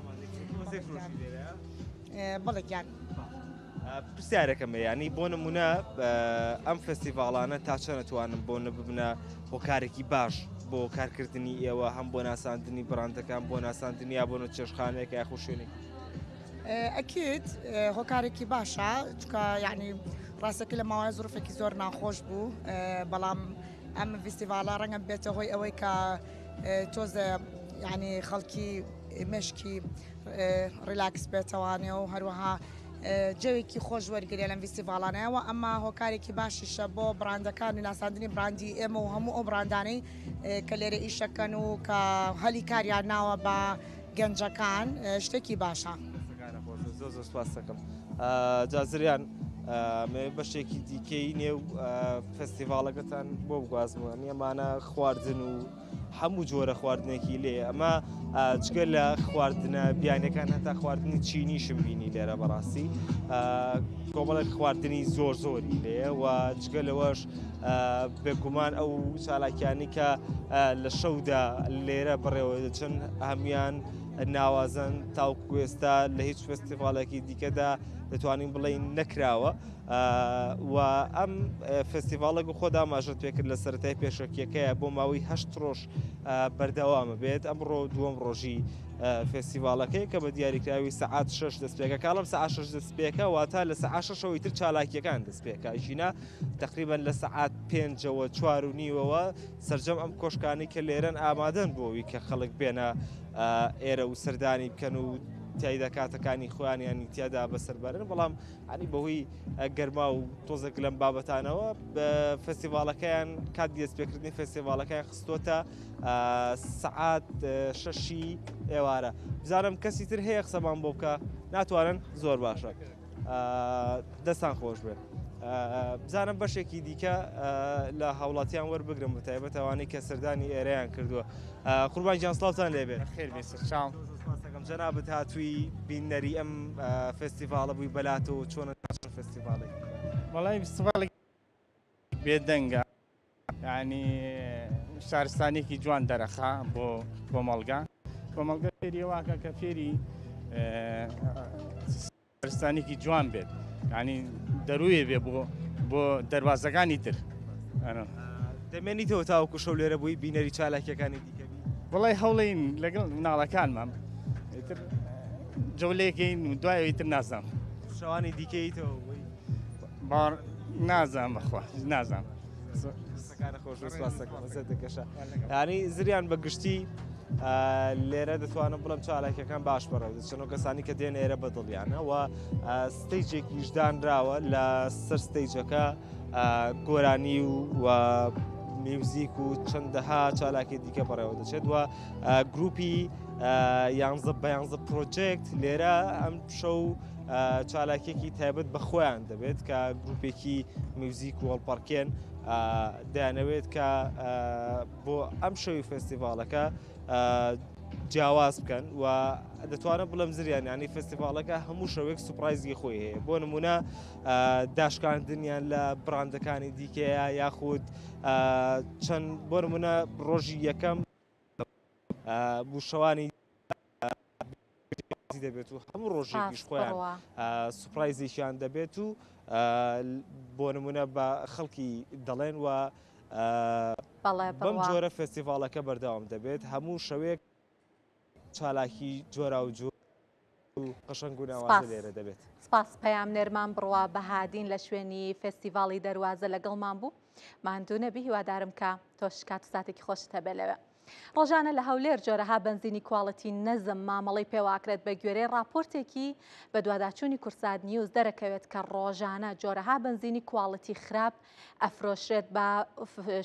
بەڵێ گیان. پرسیارەکەمە ینی بۆ نمونە ئەم فستیڤاڵانە تا چەند نەتوانم بۆ ببنە هۆکارێکی باش بۆ کارکردنی ئێوە، هەم بۆ ناساندنی بڕاندەکان، بۆ ناساندنی یا بۆ چێشخانەیەک یاخو شوێنێک؟ ئەکید هۆکارێکی باشە، چونکە یعنی ڕاستەکە لە ماوەی زروفێکی زۆر ناخۆش بوو، بەڵام ئەم فیستیڤاڵە ڕەنگە بێتە هۆی ئەوەی کە تۆزە یعنی خەڵکی مشکی relax بێتەوانێ و هەروەها جەوێکی خۆش وەرگێ لەم فیستیڤاڵانەوە. ئەمە هۆکارێکی باشیشە بۆ براندەکان و ناساندنی براندی ئێمە و هەموو ئەو براندانەی کە لێرە ئیشەکەن و کە هەلی کاریان ناوە بە گەنجەکان، شتێکی باشە. زۆر زۆر سپاس دەکەم. جازریان بەشێکی دیکەی نێو فستیڤاڵەکەتان بۆ بگوازمەوە، نیەمانە خواردن و هەموو جۆرە خواردنێکی لێ، ئەمە جگە لە خواردنە بیانەکان هەتا خواردنی چینیشم بینی لێرە. بەڕاستی کۆمەڵێک خواردنی زۆر زۆری لێ و جگە لەوەش بێگومان ئەو چالاکیانی کە لە شەودا لێرە بەڕێوە دەچن هەمویان ناوازن، تاوکو ئێستا لە هیچ فستیڤالێکی دیکەدا دەتوانین بڵێین نەکراوە. و ئەم فستیڤاڵە خۆدا ماژەت پێکرد لە سەرەتای پێشەکیەکەیە بۆ ماوەی 8 ڕۆژ بەردەوامە بێت. ئەمڕۆ دووەم ڕۆژی فستیڤاڵەکەی کە بە دیاریکراوی سەعات 6 دەست پێکە. کاڵم سەعات 6 دەست پێکە، واتە لە سەعات 6ەوەی تر چالاکیەکان دەست پێکە. ژینا تقریبا لە سەعات 5ەوە 4 و نیوەوە سرجەم ئەم کۆشکانی کە لێرەن ئامادەن بۆوی کە خەڵک بێنە ئێرە و سەردانی بکەن و تایدا کاتەکانی خۆیانیانی تیادا بەسەربەرن. بەڵام ینی بەهۆی گەرما و تۆزێک لەم بابەتانەوە فستیڤاڵەکەیان کات دەستپێکردنی فستیڤاڵەکەیان خستۆتە سەعات 6ی ئێوارە. بزانم کەسی تر هەیە قسەمان بۆ بکە؟ ناتوانن؟ زۆر باشە، دەستان خۆش بێت. بزانم بەشێکی دیکە لە هاوڵاتیان وەربگرم، بە تایبەت ئەوانەی کە سەردانی ئێرەیان کردووە. قوربان گیان، سڵاوتان لێبێت. خێر بێ سەرچاو. جەنابت هاتووی بینەری ئەم فستیڤاڵە بووی، بەلاتەوە چۆنە فستیڤاڵی؟ وەڵای فستیڤاڵێک بێدەنگە، ینی شارستانێکی جوان دەرەخا بۆ کۆمەڵگا. کۆمەڵگە فێری واکە کە فێری شارستانێکی جوان بێت، ینی دەروێ بێ بۆ دەواازەکانی تر. دەمێنیتەوە تاوەکو شەو لێرە بووی بینەری چالاکیەکانی دیکە؟ وڵی هەوڵین لەگەڵ مناڵەکانمان ئیتر جەولەیەکەین و دوایەوەی تر نازانم. شەوانی دیکەیتەوە؟ باڕ نازانم، بەخوا نازانم. خۆش دەکەشە. ینی زریان بە گشتی لێرە دەتوانم بڵم چالاکیەکان باش بەڕێوە دەچن و کەسانی کە دێن ئێرە بەدڵیانە و stage ێکیش دانراوە، لە سەر stage ەکە گۆرانی و میوزیک و چەندەها چالاکی دیکە بەڕێوە دەچێت و گروپی یانزە بە یانزە project لێرە ئەم شەو چالاکیەکی تایبەت بە خۆیان دەبێت کە گروپێکی میوزیک و هەڵپەڕکێن، دەیانەوێت کە بۆ ئەم شەوی فستیڤاڵەکە جیاواز بکەن. و دەتوانم بڵێم زریان ینی فستیڤاڵەکە هەموو شەوێک surprise ی خۆی هەیە، بۆ نمونە داشکاندنیان لە براندەکانی دیکەیە، یاخود چەند بۆ نمونە ڕۆژی یەکەم بوو شەوانی. دەبێت و هەموو ڕۆژێکیش خۆیان سوپرایزێکیان دەبێت و بۆ نمونە بە خەڵکی دەڵێن و بەم جۆرە فێستیڤاڵەکە بەردەوام دەبێت هەموو شەوێک چالاکی جۆراوجۆر و قەشەنگ و ناوازە لێرە دەبێت. سپاس پەیامنێرمان بڕوا بەهادین لە شوێنی فێستیڤاڵی دەروازە لەگەڵمان بوو. ماندوو نەبی هیوادارم کە تۆش کات و ساتێکی خۆشت هەبێ لەوێ. ڕۆژانە لە هەولێر جۆرەها بەنزینی کواڵیتی نزم مامەڵەی پێواکرێت بە گوێرەی ڕاپۆرتێکی بەدواداچوونی کورسات نیوز دەرەکەوێت کە ڕۆژانە جۆرەها بەنزینی کواڵیتی خراپ ئەفرۆشرێت بە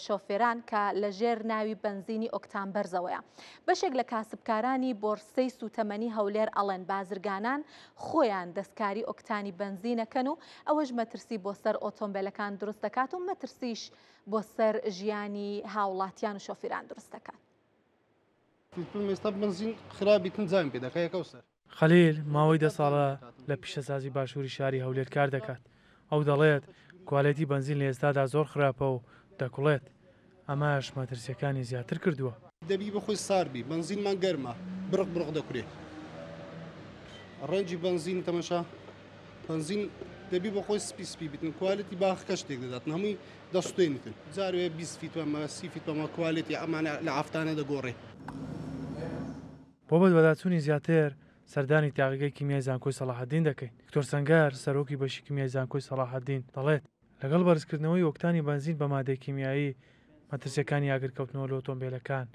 شۆفێران کە لە ژێر ناوی بەنزینی ئۆکتان بەرزەوەیە. بەشێک لە کاسبکارانی بۆرسەی سووتەمەنی هەولێر ئەڵێن بازرگانان خۆیان دەستکاری ئۆکتانی بەنزینەکەن و ئەوەش مەترسی بۆ سەر ئۆتۆمبێلەکان دروست دەکات و مەترسیش بۆ سەر ژیانی هاوڵاتیان و شۆفیران دروست دەکات. خەلیل ماوەی دە ساڵە لە پیشەسازی باشووری شاری هەولێر کار دەکات، ئەو دەڵێت، کوالێتی بەنزین لە ئێستادا زۆر خراپە و دەکوڵێت، ئەمەش مەترسییەکانی زیاتر کردووە. دەبی بەخۆی سارد بی بەنزینمان گەرمە بڕق بڕق دەکورێ ڕەنگی بەنزین تەمەشا بەنزین دەبی بەخۆی سپی سپی بیتن کوالێتی باخەکەش تێک دەداتن هەمووی دەسوتێنیتن جارێ 20 فیت بەمە 30 فیت بەمە کوالێتی ئەمانە لە ئافتانە دەگۆڕێ. بۆ بەدواداچوونی زیاتر سەردانی تاقیگەی کیمیای زانکۆی سەڵاحەدین دەکەین، دکتۆر سەنگەر سەرۆکی بەشی کیمیای زانکۆی سەڵاحەدین دەڵێت، لەگەڵ بەرزکردنەوەی ئۆکتانی بەنزین بە مادەی کیمیایی، مەترسییەکانی ئاگرکەوتنەوە لە ئۆتۆمبێلەکان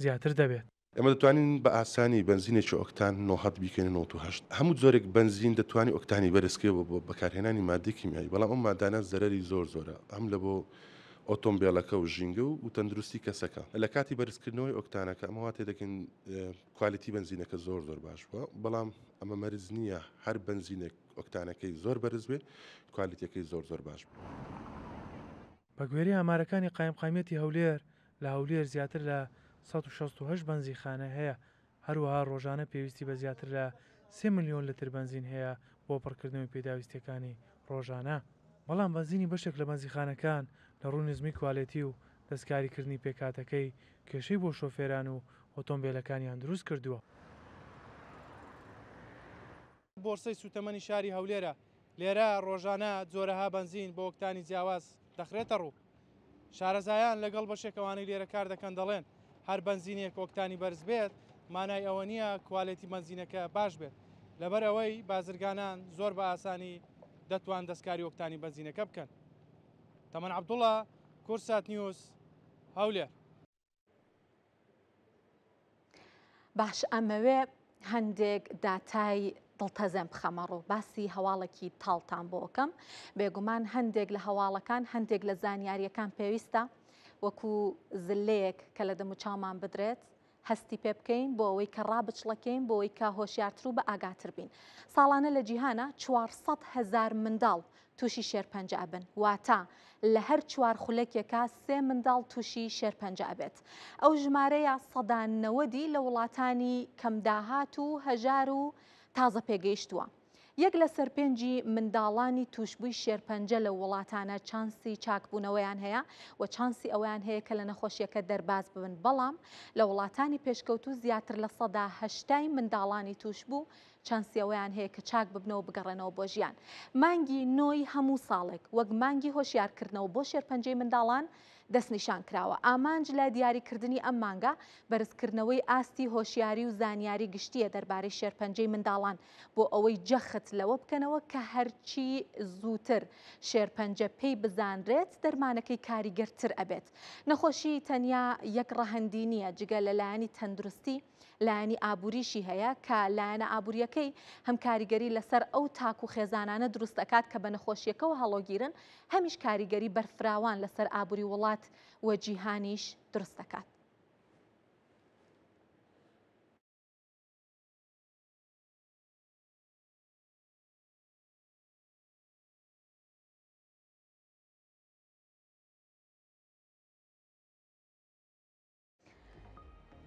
زیاتر دەبێت. ئێمە دەتوانین بە ئاسانی بەنزینێکی ئۆکتان نۆهەد بیکەینە 98. هەموو جۆرێک بەنزین دەتوانی ئۆکتانی بەرز کەیەوە بۆ بەکارهێنانی مادەی کیمیایی، بەڵام ئەو مادانە زەرەری زۆر زۆرە هەم لە بۆ ئۆتۆمبێلەکە و ژینگە و تەندروستی کەسەکە. لە کاتی بەرزکردنەوەی ئۆکتانەکە ئەمە وا تێدەگەین کوالێتی بەنزینەکە زۆر زۆر باش بووە، بەڵام ئەمە مەرج نییە هەر بەنزینێک ئۆکتانەکەی زۆر بەرز بێ کوالێتیەکەی زۆر زۆر باش بێ. بەگوێرەی ئامارەکانی قایمقامیەتی هەولێر، لە هەولێر زیاتر لە 168 بەنزیخانە هەیە، هەروەها ڕۆژانە پێویستی بە زیاتر لە سێ ملیۆن لتر بەنزین هەیە بۆ پڕکردنەوەی پێداویستییەکانی ڕۆژانە، بەڵام بەنزینی بەشێک لە بەنزیخانەکان لە ڕووی نزمی کوالێتی و دەستکاریکردنی پێکهاتەکەی کێشەی بۆ شۆفێران و ئۆتۆمبێلەکانیان دروست کردووە. بۆرسەی سووتەمەنی شاری هەولێرە، لێرە ڕۆژانە جۆرەها بەنزین بۆ ئۆکتانی جیاواز دەخرێتەڕوو. شارەزایان لەگەڵ بەشێک ئەوانەی لێرە کار دەکەن دەڵێن، هەر بەنزینێک ئۆکتانی بەرز بێت مانای ئەوە نییە کوالێتی بەنزینەکە باش بێت، لەبەر ئەوەی بازرگانان زۆر بە ئاسانی دەتوان دەستکاری ئۆکتانی بەنزینەکە بکەن. تەمەن عەبدوڵا، کوردسات نیوز، هەولێر. باش ئەمەوێ هەندێک داتای دڵتەزێن بخەمە ڕوو باسی هەواڵێکی تاڵتان بۆ بکەم بێگومان هەندێک لە هەواڵەکان هەندێک لە زانیاریەکان پێویستە وەکو زلەیەک کە لە دەموچاومان بدرێت هەستی پێ بکەین بۆ ئەوەی کە ڕابچڵەکەین بۆ ئەوەی کە هۆشیارتر و بە ئاگاتر بین ساڵانە لە جیهانە 400 هزار منداڵ تووشی شێرپەنجە ئەبن، واتە لە هەر چوار خولەکێکا سێ منداڵ تووشی شێرپەنجە ئەبێت. ئەو ژمارەیە سەدا نەوەدی لە وڵاتانی کەمداهات و هەژار و تازە پێگەیشتووە. یەک لەسەر پێنجی منداڵانی تووشبووی شێرپەنجە لەو وڵاتانە چانسی چاکبوونەوەیان هەیە و چانسی ئەوەیان هەیە کە لە نەخۆشیەکە دەرباز ببن، بەڵام لە وڵاتانی پێشکەوتوو زیاتر لە سەدا هەشتای منداڵانی تووشبوو چانسی ئەوەیان هەیە کە چاک ببنەوە بگەڕێنەوە بۆ ژیان. مانگی نۆی هەموو ساڵێک وەک مانگی هۆشیارکردنەوە بۆ شێرپەنجەی منداڵان دەستنیشان کراوە. ئامانج لە دیاریکردنی ئەم مانگە بەرزکردنەوەی ئاستی هۆشیاری و زانیاری گشتییە دەربارەی شێرپەنجەی منداڵان بۆ ئەوەی جەخت لەوە بکەنەوە کە هەرچی زووتر شێرپەنجە پێی بزانرێت دەرمانەکەی کاریگەرتر ئەبێت. نەخۆشی تەنیا یەک ڕەهەندی نییە جگە لە لایەنی تەندروستی لایەنی ئابووریشی هەیە کە لایەنە ئابوورییەکەی هەم کاریگەری لەسەر ئەو تاک و خێزانانە دروست ئەکات کە بە نەخۆشییەکەوە هەڵۆگیرن، هەمیش کاریگەری بەرفراوان لەسەر ئابووری وڵات و جیهانیش دروست دەکات.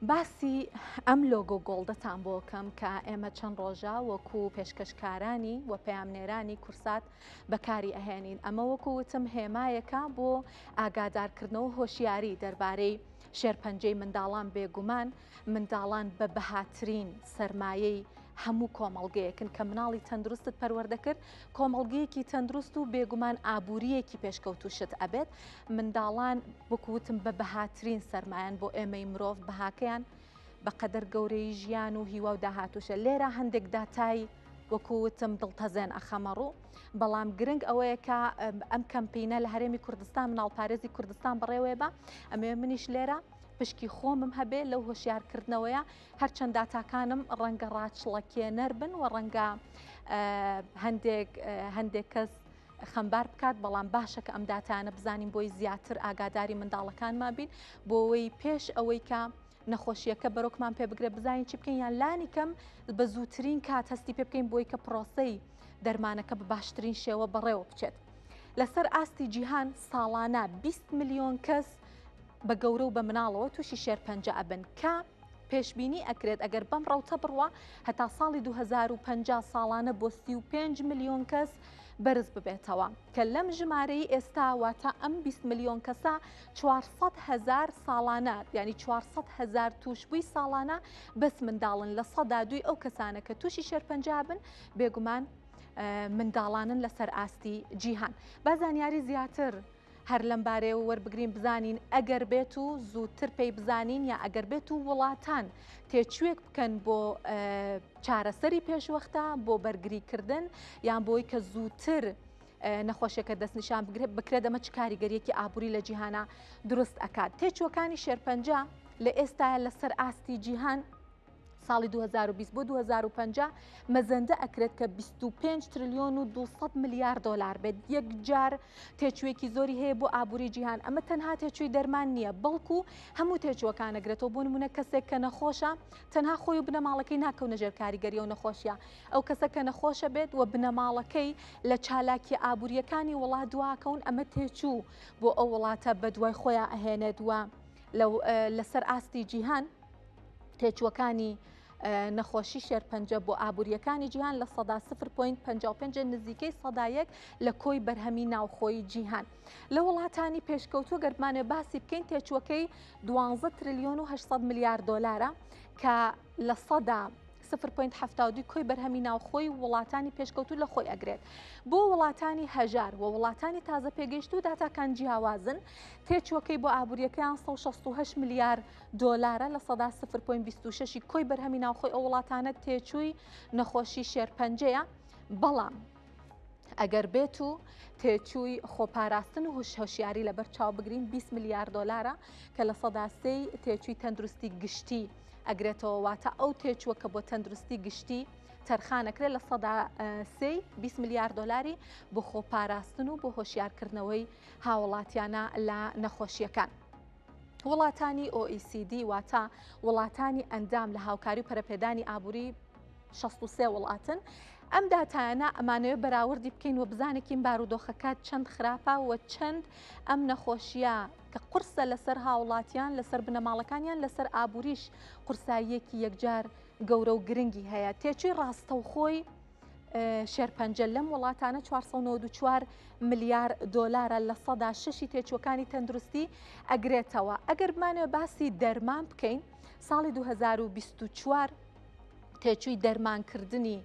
باسی ئەم لۆگۆ گۆڵدەتان بۆ کەم کە ئێمە چەند ڕۆژە وەکو پێشکەشکارانی و پەیامنێرانی کورسات بەکاری ئەهێنین ئەمە وەکو وتم هێمایەکە بۆ ئاگادارکردنەوە هۆشیاری دەربارەی شێرپەنجەی منداڵان بێگومان منداڵان بە بەهاترین سەرمایەی. هەموو کۆمەڵگەیەکن کە مناڵی تەندروستت پەروەردە کرد کۆمەڵگەیەکی تەندروست و بێگومان ئابووریەکی پێشکەوتوشت ئەبێت منداڵان وەکوتم بە بەهاترین سەرمایەن بۆ ئێمەی مرۆڤ بەهاکەیان بەقەدەر گەورەی ژیان و هیوا و داهاتوشە لێرە هەندێک داتای وەکو وتم دڵتەزێن ئەخەمە ڕوو بەڵام گرنگ ئەوەیە کە ئەم کەمپینە لە هەرێمی کوردستان مناڵپارێزی کوردستان بەڕێوەیە بە ئەمێ منیش لێرە پشکی خۆمم هەبێ لەو هۆشیارکردنەوەیە هەرچەند داتاکانم ڕەنگە ڕاچڵەکێنەر بن و ڕەنگە هەندێک هەندێک کەس خەمبار بکات بەڵام باشە کە ئەم داتانە بزانین بۆی زیاتر ئاگاداری منداڵەکانمان بین بۆەوەی پێش ئەوەی کە نەخۆشیەکە بەرۆکمان پێ بگرێت بزانین چی بکەین یان لانی کەم بە زووترین کات هەستی پێ بکەین بۆی کە پرۆسەی دەرمانەکە بە باشترین شێوە بەڕێوە بچێت. لەسەر ئاستی جیهان ساڵانە 20 ملیۆن کەس بە گەورە و بە مناڵەوە تووشی شێرپەنجە ئەبن کە پێشبینی ئەکرێت ئەگەر بەم ڕەوتە بڕوا هەتا ساڵی 2050 ساڵانە بۆ 35 ملیۆن کەس بەرز ببێتەوە کە لەم ژمارەی ئێستا واتە ئەم 20 ملیۆن کەسە 400 هەزار ساڵانە یعنی 400 هەزار تووشبووی ساڵانە بەس منداڵن لە سەدا دووی ئەو کەسانە کە تووشی شێرپەنجە بن بێگومان منداڵانن لەسەر ئاستی جیهان با زانیاری زیاتر هەر لەم بارەیەوە وەربگرین بزانین ئەگەر بێت و زووتر پێی بزانین یا ئەگەر بێت و وڵاتان تێچووێک بکەن بۆ چارەسەری پێشوەختە بۆ بەرگریکردن یان بۆی کە زووتر نەخۆشیەکە دەستنیشان بکرێت ئەمە چ کاریگەریەکی ئابووری لە جیهانە دروست ئەکات تێچووەکانی شێرپەنجە لە ئێستا لەسەر ئاستی جیهان ساڵی 2020 بۆ 2050 مەزەندە ئەکرێت کە 25 تریلیۆن و 200 ملیار دۆلار بێت یەکجار تێچوویەکی زۆری هەیە بۆ ئابووری جیهان ئەمە تەنها تێچووی دەرمان نییە بەڵکو هەموو تێچووەکان ئەگرێتەوە بۆ نمونە کەسێک کە نەخۆشە تەنها خۆی و بنەماڵەکەی ناکەونە ژێر کاریگەری و نەخۆشیە ئەو کەسە کە نەخۆشە بێت و بنەماڵەکەی لە چالاکیە ئابووریەکانی وڵات دواکەون ئەمە تێچوو بۆ ئەو وڵاتە بەدوای خۆیان ئەهێنێت و لەسەر ئاستی جیهان تێچووەکانی نەخۆشی شێرپەنجە بۆ ئابووریەکانی جیهان لە سەدا 0.55 نزیکەی سەدا یەک لە کۆی بەرهەمی ناوخۆی جیهان. لە وڵاتانی پێشکەوتوو گەرمانێ باسی بکەین تێچووەکەی 12 تریلیۆن و 800 ملیار دۆلارە کە لە سەدا 0.72 کۆی بەرهەمی ناوخۆی وڵاتانی پێشکەوتوو لە خۆی ئەگرێت. بۆ وڵاتانی هەژار و وڵاتانی تازە پێگەیشتوو داتاکان جیاوازن تێچووەکەی بۆ ئابووریەکەیان 168 ملیار دۆلارە 0.26% ی کۆی بەرهەمی ناوخۆی ئەو وڵاتانە تێچووی نەخۆشی شێرپەنجەیە، بەڵام ئەگەر بێت و تێچووی خۆپاراستن و هۆشیاری لەبەر چاو بگرین 20 ملیار دۆلارە کە 3% تێچووی تەندروستی گشتی ئەگرێتەوە واتە ئەو تێچووە کە بۆ تەندروستی گشتی تەرخانەکرێت 3% 20 ملیار دۆلاری بۆ خۆپاراستن و بۆ هۆشیارکردنەوەی هاوڵاتیانە لە نەخۆشیەکان. وڵاتانی OECD واتە وڵاتانی ئەندام لە هاوکاری و پەرەپێدانی ئابووری 63 وڵاتن. ئەم داتایانە ئەمانەوێ بەراوردی بکەین و بزانێکین بارودۆخەکە چەند خراپە و چەند ئەم نەخۆشیە کە قورسە لەسەر هاوڵاتیان لەسەر بنەماڵەکانیان لەسەر ئابووریش قورساییەکی یەکجار گەورە و گرنگی هەیە تێچووی ڕاستەوخۆی شێرپەنجە لەم وڵاتانە 494 ملیار دۆلارە لە سەدا شەشی تێچووەکانی تەندروستی ئەگرێتەوە. ئەگەر بمانەوێ باسی دەرمان بکەین ساڵی 2024 تێچووی دەرمانکردنی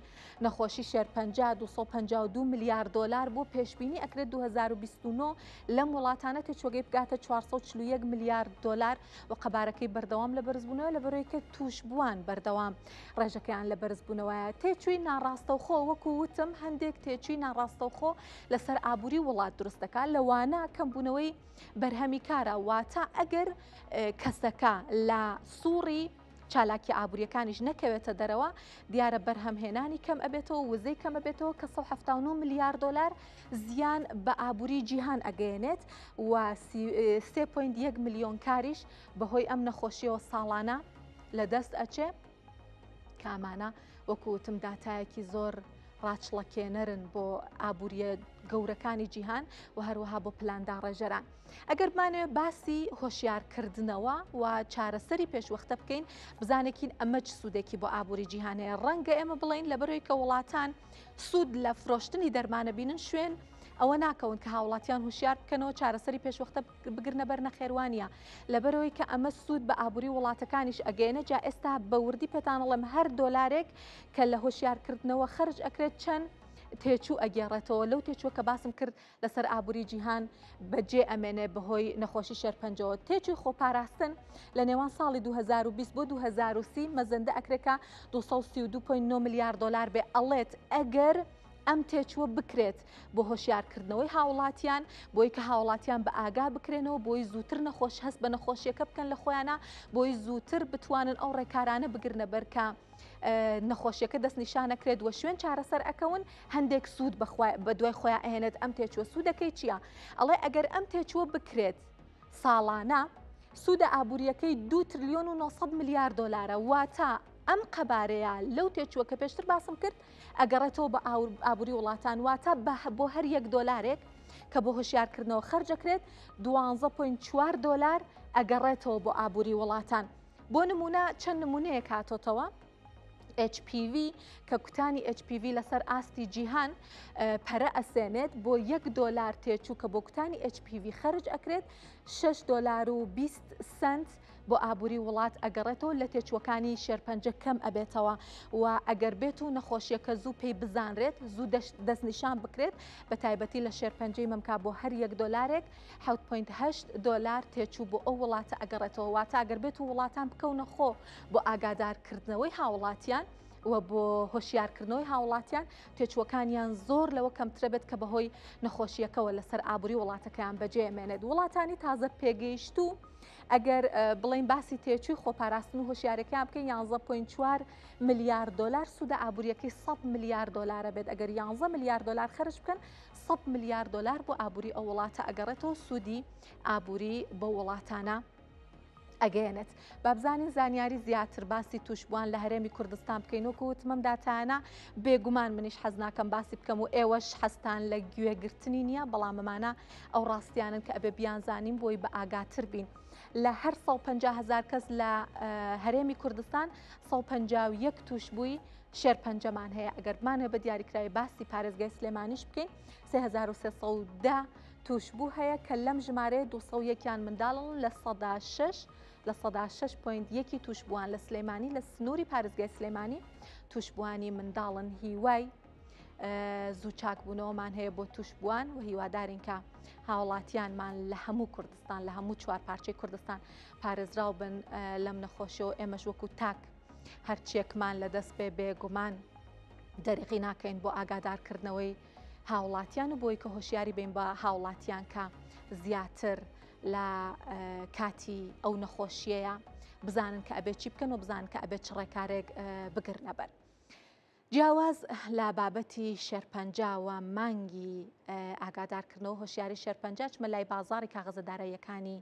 نەخۆشی شێرپەنجە 252 ملیار دۆلار بۆ پێشبینی ئەکرێت 2029 لەم وڵاتانە تێچووەکەی بگاتە 441 ملیار دۆلار و قەبارەکەی بەردەوام لە بەرزبوونەوە لە بەرەوەی کە تووشبووان بەردەوام ڕێژەکەیان لە بەرزبوونەوەیە. تێچووی ناڕاستەوخۆ، وەکو وتم هەندێک تێچووی ناڕاستەوخۆ لەسەر ئابووری وڵات دروست دەکات، لەوانە کەمبوونەوەی بەرهەمی کارە، واتە ئەگەر کەسەکە لە سوڕی چالاکی ئابووریەکانیش نەکەوێتە دەرەوە، دیارە بەرهەمهێنانی کەم ئەبێتەوە، وزەی کەم ئەبێتەوە کە 179 ملیار دۆلار زیان بە ئابووری جیهان ئەگەیەنێت و 3.1 ملیۆن کاریش بەهۆی ئەم نەخۆشیەوە ساڵانە لەدەست ئەچێ کە ئەمانە وەکو وتم داتایەکی زۆر ڕاچڵەکێنەرن بۆ ئابووریە گەورەکانی جیهان و هەروەها بۆ پلانداڕێژەران. ئەگەر بمانەوێت باسی هۆشیارکردنەوە و چارەسەری پێشوەختە بکەین بزانێکین ئەمە چ سوودێکی بۆ ئابووری جیهان هەیە ڕەنگە ئێمە بڵین لەبەرەوەی کە وڵاتان سوود لە فرۆشتنی دەرمانە بینن شوێن ئەوە ناکەون کە هاوڵاتیان هوشیار بکەنەوە چارەسەری پێشوەختە بگرنە بەر نەخێروانە لەبەرەوەی کە ئەمە سوود بە ئابووری وڵاتەکانیش ئەگەیەنە جا ئێستا بە وردی پێتانڵم هەر دۆلارێک کە لە هۆشیارکردنەوە خەرج ئەکرێت چەند تێچوو ئەگێڕێتەوە لەو تێچووە کە باسم کرد لەسەر ئابووری جیهان بەجێ ئەمێنێ بەهۆی نەخۆشی شێرپەنجەوە. تێچووی خۆپاراستن لە نێوان ساڵی 2020 بۆ 2030 مەزەندە ئەکرێت کە 232.9 ملیار دۆلار بێ ئەڵێت ئەگەر ئەم تێچووە بکرێت بۆ هۆشیارکردنەوەی هاوڵاتیان بۆی کە هاوڵاتیان بە ئاگا بکرێنەوە بۆی زووتر نەخۆش هەست بە نەخۆشیەکە بکەن لە خۆیانە بۆی زووتر بتوانن ئەو ڕێکارانە بگرنە بەرکە نەخۆشیەکە دەستنیشانەکرێت وە شوێن چارەسەر ئەکەون هەندێک سوود بە دوای خۆیان ئەهێنێت ئەم تێچووە سوودەکەی چییە؟ ئەڵێ ئەگەر ئەم تێچووە بکرێت ساڵانە سوودە ئابوووریەکەی 2 تریلیۆن و 900 ملیار دلارە واتە ئەم قەبارەیە لەو تێچووە کە پێشتر باسم کرد ئەگەڕێتەوە بە ئابووری وڵاتان واتە بۆ هەر یەک دۆلارێک کە بۆ هۆشیارکردنەوە خەرجەکرێت 12.4 دۆلار ئەگەڕێتەوە بۆ ئابووری وڵاتان. بۆ نمونە چەند نمونەیەک هاتۆتەوە HPV کە کوتانی HPV لەسەر ئاستی جیهان پەرە ئەسێنێت بۆ یەک دۆلار تێچوو کە بۆ کوتانی HPV خەرج ئەکرێت 6 دۆلار و 20 سنت بۆ ئابووری وڵات ئەگەڕێتەوە لە تێچووەکانی شێرپەنجە کەم ئەبێتەوە و ئەگەر بێت و نەخۆشیەکە زوو پێی بزانرێت زوو دەستنیشان بکرێت بە تایبەتی لە شێرپەنجەی مەمکا بۆ هەر یەک دۆلارێک 7.8 دۆلار تێچوو بۆ ئەو وڵاتە ئەگەڕێتەوە واتە ئەگەر بێت و وڵاتان بکەونە خۆ بۆ ئاگادارکردنەوەی هاوڵاتیان و بۆ هۆشیارکردنەوەی هاوڵاتیان تێچووەکانیان زۆر لەوە کەمترە بێت کە بەهۆی نەخۆشیەکەوە لەسەر ئابووری وڵاتەکەیان بەجێ ئەمێنێت وڵاتانی تازە پێگەیشتوو ئەگەر بڵین باسی تێچووی خۆپاراستن و هۆشیارەکان بکەین 11.4 ملیار دلار سوودە ئابوووریەکەی 100 ملیار دلارە بێت ئەگەر 11 ملیار دلار خرج بکەن 100 ملیار دلار بۆ ئابووری ئەو وڵاتە ئەگەڕێتەوە سوودی ئابووری بۆ وڵاتانە ئەگەیەنێت. با بزانین زانیاری زیاتر باسی توشبووان لە هەرێمی کوردستان بکەین وەکو وتم ئەم داتایانە بێگومان منیش حەز ناکەم باسی بکەم و ئێوەش حەزتان لە گوێگرتنی نییە بەڵام ئەمانە ئەو ڕاستیانن کە ئەبێ بیانزانین بۆی بە ئاگاتر بین. لە هەر 150 هزار کەس لە هەرێمی کوردستان 151 توشبووی شێرپەنجەمان هەیە ئەگەر بمانەوێت بە دیاریکراوی باسی پارێزگای سلێمانیش بکەین 3310 تووشبوو هەیە کە لەم ژمارەیە 201 یان منداڵن 6% 6.1 ی تووشبووان لە سلێمانی لە سنووری پارێزگای سلێمانی تووشبووانی منداڵن هیوای زوو چاکبوونەوەمان هەیە بۆ تووشبووان و هیوادارین کە هاوڵاتیانمان لە هەموو کوردستان لە هەموو چوار پارچەی کوردستان پارێزراو بن لەم نەخۆشیەوە ئێمەش وەکو تاک هەرچیەکمان لەدەست بێ بێگومان دەریغی ناکەین بۆ ئاگادارکردنەوەی هاوڵاتیان و بۆی کە هۆشیاری بین بە هاوڵاتیان کە زیاتر لە کاتی ئەو نەخۆشیەیە بزانن کە ئەبێت چی بکەن و بزانن کە ئەبێت چ ڕێکارێک بگرنە بەر. جیاواز لە بابەتی شێرپەنجە و مانگی ئاگادارکردنەوە هۆشیاری شێرپەنجە چمە لای بازاری کاغەزە داراییەکانی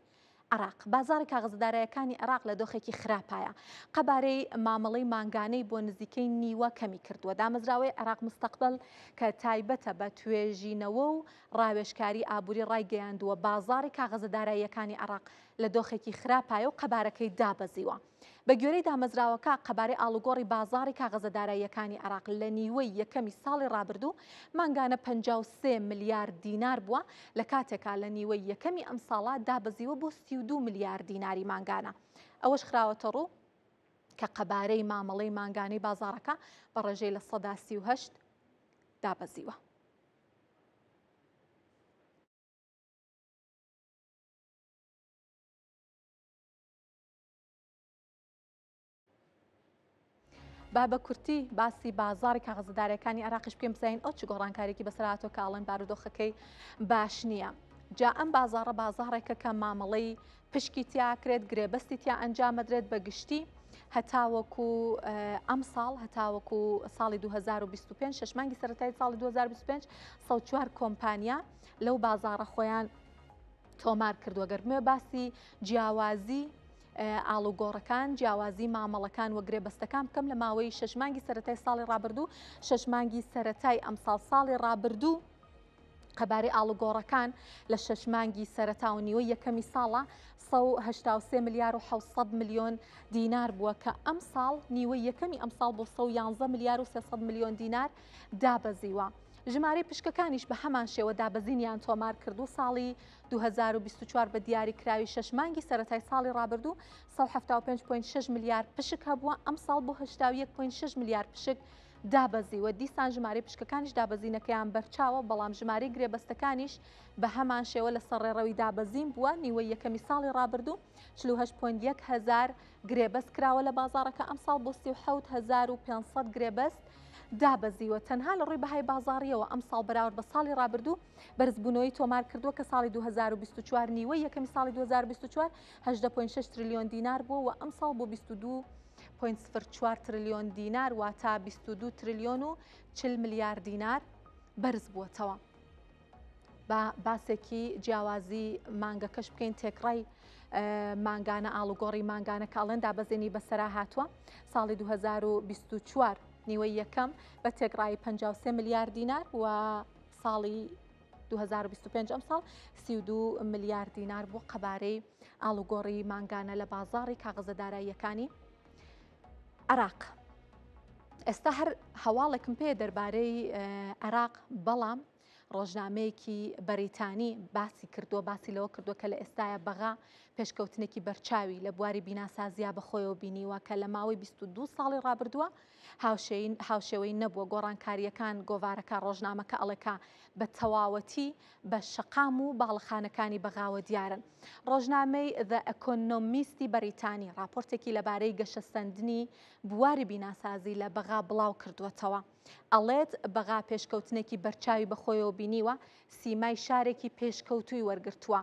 عێراق. بازاڕی کاغەزە دارایەکانی عێراق لە دۆخێکی خراپایە. قەبارەی مامەڵەی مانگانەی بۆ نزیکەی نیوە کەمی کردووە. دامەزراوەی عێراق مستەقبەل کە تایبەتە بە توێژینەوە و ڕاوێژکاری ئابووری ڕایگەیاندووە، بازاڕی کاغەزە داراییەکانی عێراق لە دۆخێکی خراپایە و قەبارەکەی دابەزیوە. بە گوێرەی دامەزراوەکە، قەبارەی ئاڵوگۆڕی بازاڕی کاغەزە داراییەکانی عێراق لە نیوەی یەکەمی ساڵی ڕابردوو مانگانە 53 ملیار دینار بووە، لە کاتێکا لە نیوەی یەکەمی ئەمساڵا دابەزیوە بۆ 32 ملیار دیناری مانگانە. ئەوەش خراوەتەڕوو کە قەبارەی مامەڵەی مانگانەی بازاڕەکە بە ڕێژەی 38% دابەزیوە. با بە کورتی باسی بازاڕی کاغەزەدارەکانی عێراقیش بکەین بزانین ئەو چ گۆڕانکارێکی بەسەر هاتووە کە ئەڵێن بارودۆخەکەی باش نییە. جا ئەم بازاڕە بازاڕێکە کە مامەڵەی پشکی تیاکرێت گرێبەستی تیا ئەنجامەدرێت بە گشتی هەتاوەکو ئەم ساڵ هەتاوەکو ساڵی 2025 شش مانگی سەرەتای ساڵی 2025 104 کۆمپانیا لەو بازاڕە خۆیان تۆمار کردووە گەر بمەوێ باسی جیاوازی ئاڵوگۆڕەکان جیاوازی مامەڵەکان و گرێبەستەکان بکەم لە ماوەی شش مانگی سەرەتای ساڵی ڕابردوو شش مانگی سەرەتای ئەمساڵ ساڵی ڕابردوو قەبارەی ئاڵوگۆڕەکان لە شش مانگی سەرەتا و نیوەی یەکەمی ساڵە 183 ملیار و 700 ملیۆن دینار بووە کە ئەم ساڵ نیوەی یەکەمی ئەم ساڵ بۆ 111 ملیار و 300 ملیۆن دینار دابەزیوە. ژمارەی پشکەکانیش بە هەمان شێوە دابەزینیان تۆمار کردوو ساڵی 2024 بە دیاریکراوی شەش مانگی سەرەتای ساڵی ڕابردوو 175.6 ملیار پشک هەبووە، ئەمساڵ بۆ 81.6 ملیار پشک دابەزیوە، دیسان ژمارەی پشکەکانیش دابەزینەکەیان بەرچاوە، بەڵام ژمارەی گرێبەستەکانیش بە هەمان شێوە لەسەر ڕێڕەوی دابەزین بووە، نیوەی یەکەمی ساڵی ڕابردوو 48.1 هەزار گرێبەست کراوە لە بازاڕەکە، ئەمساڵ بۆ 37500 گرێبەست دابەزیوە، تەنها لە ڕووی بەهای بازاڕییەوە ئەمساڵ بەراورد بە ساڵی ڕابردوو بەرزبوونەوەی تۆمار کردووە کە ساڵی 2024 نیوەی یەکەمی ساڵی 2024 18.6 تریلیۆن دینار بووە و ئەمساڵ بۆ 22.04 تریلیۆن دینار واتە 22 تریلیۆن و 40 ملیار دینار بەرز بووەتەوە. با باسێکی جیاوازی مانگەکەش بکەین تێکڕای مانگانە ئاڵوگۆڕی مانگانە کە ئەڵێن دابەزینی بەسەرا هاتووە ساڵی 2024 نیوەی یەکەم بە تێکڕایی 53 ملیار دینار و ساڵی 2025 ئەمساڵ 32 ملیار دینار بۆ قەبارەی ئاڵوگۆڕی مانگانە لە بازاڕی کاغەزە داراییەکانی عراق. ئێستا هەر هەواڵێکم پێ دەربارەی عێراق بەڵام ڕۆژنامەیەکی بەریتانی باسی کردووە باسی لەوە کردووە کە لە ئێستایا بەغا پێشکەوتنێکی بەرچاوی لە بواری بیناسازیا بەخۆیەوە بینیوە کە لە ماوەی 22 ساڵی ڕابردووە هاوشێوەی نەبووە گۆڕانکارییەکان گۆڤارەکە ڕۆژنامەکە ئەڵێکا بە تەواوەتی بە شەقام و باڵەخانەکانی بەغاوە دیارن. ڕۆژنامەی The Economist ی بەریتانی ڕاپۆرتێکی لەبارەی گەشەسەندنی بواری بیناسازی لە بەغا بڵاو کردووەتەوە. ئەڵێت بەغا پێشکەوتنێکی بەرچاوی بەخۆیەوە بینیوە، سیمای شارێکی پێشکەوتووی وەرگرتووە.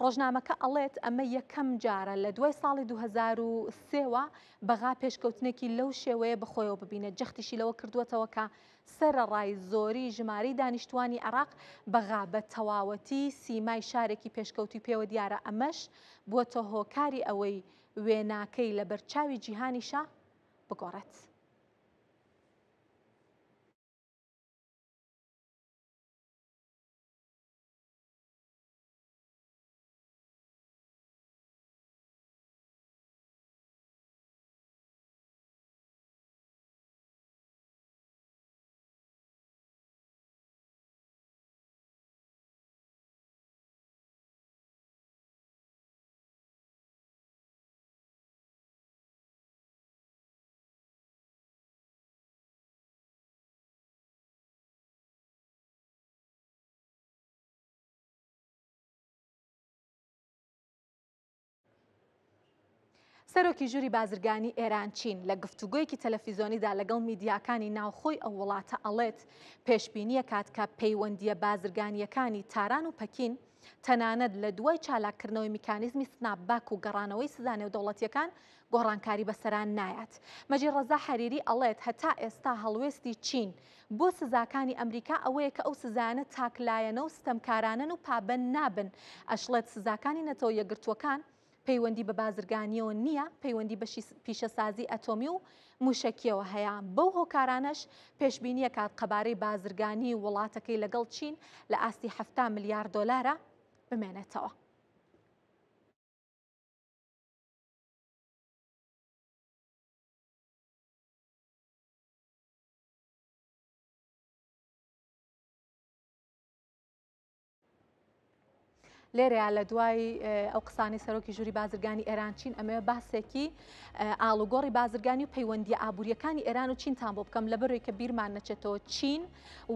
ڕۆژنامەکە ئەڵێت ئەمە یەکەم جارە لە دوای ساڵی 2003 وە بەغا پێشکەوتنێکی لەو شێوەیە بەخۆیەوە ببینێت، جەختیشی لەوە کردووەتەوە کە سەرەڕای زۆری ژمارەی دانیشتووانی عێراق، بەغا بە تەواوەتی سیمای شارێکی پێشکەوتووی پێوە دیارە، ئەمەش بووەتە هۆکاری ئەوەی وێناکەی لەبەرچاوی جیهانیشا بگۆڕێت. سەرۆکی ژووری بازرگانی ئێران چین لە گفتوگۆیەکی تەلەفیزۆنیدا لەگەڵ میدیاکانی ناوخۆی ئەو وڵاتە ئەڵێت پێشبینیەکات کە پەیوەندییە بازرگانییەکانی تاران و پەکین تەنانەت لە دوای چالاککردنەوەی میکانیزمی snapback و گەڕانەوەی سزا نێودەوڵەتییەکان گۆڕانکاری بەسەرا نایات. مەجید ڕەزا حەریری ئەڵێت هەتا ئێستا هەڵوێستی چین بۆ سزاکانی ئەمریکا ئەوەیە کە ئەو سزایانە تاکلایەنە و ستەمکارانەن و پابەند نابن، ئەشڵێت سزاکانی نەتەوە یەکگرتووەکان پەیوەندی بە بازرگانییەوە نییە، پەیوەندی بە پیشەسازی ئەتۆمی و موشەکییەوە هەیە، بەو هۆکارانەش پێشبینیەکات قەبارەی بازرگانی وڵاتەکەی لەگەڵ چین لە ئاستی 70 ملیار دۆلارە بمێنێتەوە. لێرەیا لە دوای ئەو قسانی سەرۆکی ژووری بازرگانی ئێران چین ئەمەوێ باسێکی ئاڵوگۆڕی بازرگانی و پەیوەندی ئابوووریەکانی ئێران و چینتان بۆ بکەم لەبەرەوەی کە بیرمان نەچێتەوە چین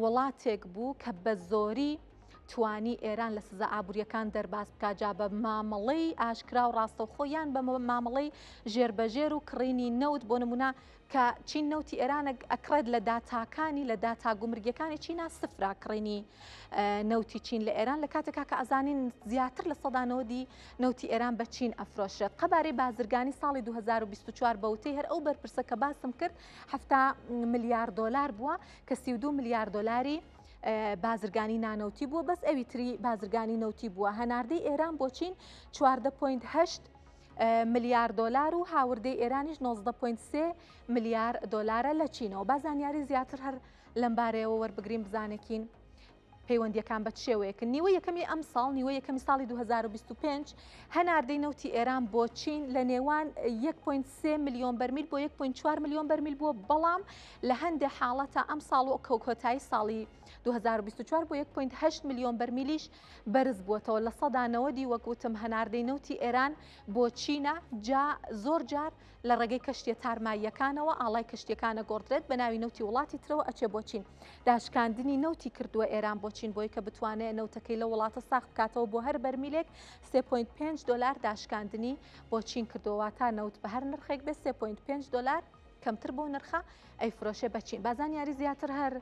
وڵاتێک بوو کە بە زۆری توانی ئێران لە سزا ئابوووریەکان دەرباز بکات جا بە مامەڵەی ئاشکرا و ڕاستەوخۆ یان بە مامەڵەی ژێربەژێر و کڕینی نەوت بۆ نمونە کە چین نەوتی ئێران ئەکڕێت لە داتاکانی لە داتا گومرگیەکانی چینا سفرا کڕینی نەوتی چین لە ئێران لە کاتێکا کە ئەزانین زیاتر لە سەدا نەوەدی نەوتی ئێران بە چین ئەفرۆشرێت قەبارەی بازرگانی ساڵی 2024 بە وتەی هەر ئەو بەرپرسە کە باسم کرد 70 ملیار دۆلار بووە کە 32 ملیار دۆلاری بازرگانی نانەوتی بووە بەس ئەوی تری بازرگانی نەوتی بووە هەناردەی ئێران بۆ چین 14.8 ملیار دۆلار و هاوردەی ئێرانیش 19.3 ملیار دۆلارە لە چینەوە. با زانیاری زیاتر هەر لەمبارەیەوە وەربگرین بزانێکین. پەیوەندییەکان بە چ شێوەیەکن؟ نیوەی یەکەمی ئەمساڵ، نیوەی یەکەمی ساڵی 2025، هەناردەی نەوتی ئێران بۆ چین لە نێوان 1.3 ملیۆن بەرمیل بۆ 1.4 ملیۆن بەرمیل بووە، بەڵام لە هەندێ حاڵەتە ئەمساڵ و کۆتایی ساڵی 2024 بۆ 1.8 ملیۆن بەرمیلیش بەرز بووەتەوە. 90% وەک وتم هەناردەی نەوتی ئێران بۆ چینە، جا زۆر جار لە ڕێگەی کەشتیە تارماییەکانەوە ئاڵای کەشتیەکان ئەگۆڕدرێت بە ناوی نەوتی وڵاتی ترەوە ئەچێ بۆ چین. داشکاندنی نەوتی کردووە ئێران بۆ چین بۆی کە بتوانێ نەوتەکەی لەو وڵاتە ساغ بکاتەوە بۆ هەر بەرمیلێک 3.5 دۆلار داشکاندنی بۆ چین کردووە واتا نەوت بە هەر نرخێک بێ 3.5 دۆلار کەمتر بۆ نرخە ئەیفرۆشێ بە چین. با زانیاری زیاتر هەر